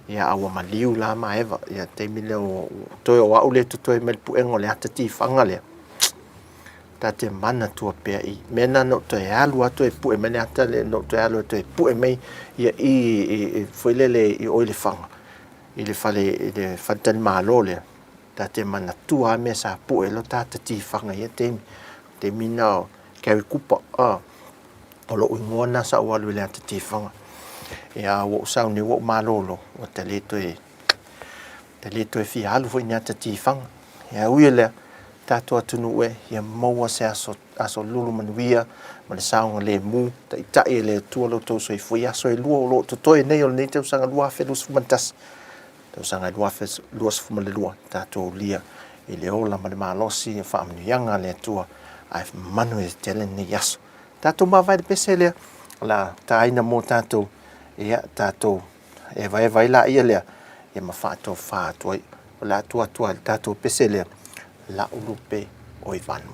Speaker 3: ia, a ua maliu la Maeva, ia, taimi lea ua, toe o au lea e totoe mai le puega o le ata tifaga lea. Ta te manatua pea i mea na na ou toe alu atu e pue mai le ata lea, na ou toe alu atu e pue mai ia i, i, i foi lele i o i Lefaga, i le fale, i le faletalimalo lea. Ta te manatua lava mea sa pue ai lo ta ata tifaga i ia taimi. Taimi na o Gary Cooper, a, o lou igoa na sa ou alu i le ata tifaga. Ia, ua ou sau nei ua ou malolo, ua ta le toe E le toe fia alu foi ni ata tifaga. Ae ui o lea, tatou atunuu e, ia maua se aso, aso lulu manuia ma le saogalemu, taitai e le Atua lo outou soifua i aso e lua o lo o totoe nei o lenei tausaga 2021, tausaga 2022, tatou aulia i le ola ma le malosi o faamanuiaga a le Atua, ae manuia tele lenei aso. Tatou mavae i le pese lea, o le a taina mo tatou, ia, tatou evaeva ai laia lea, ia ma faatofa atu ai. O le a tuu atu ai le tatou pese lea, La'u Lupe o Ivanu.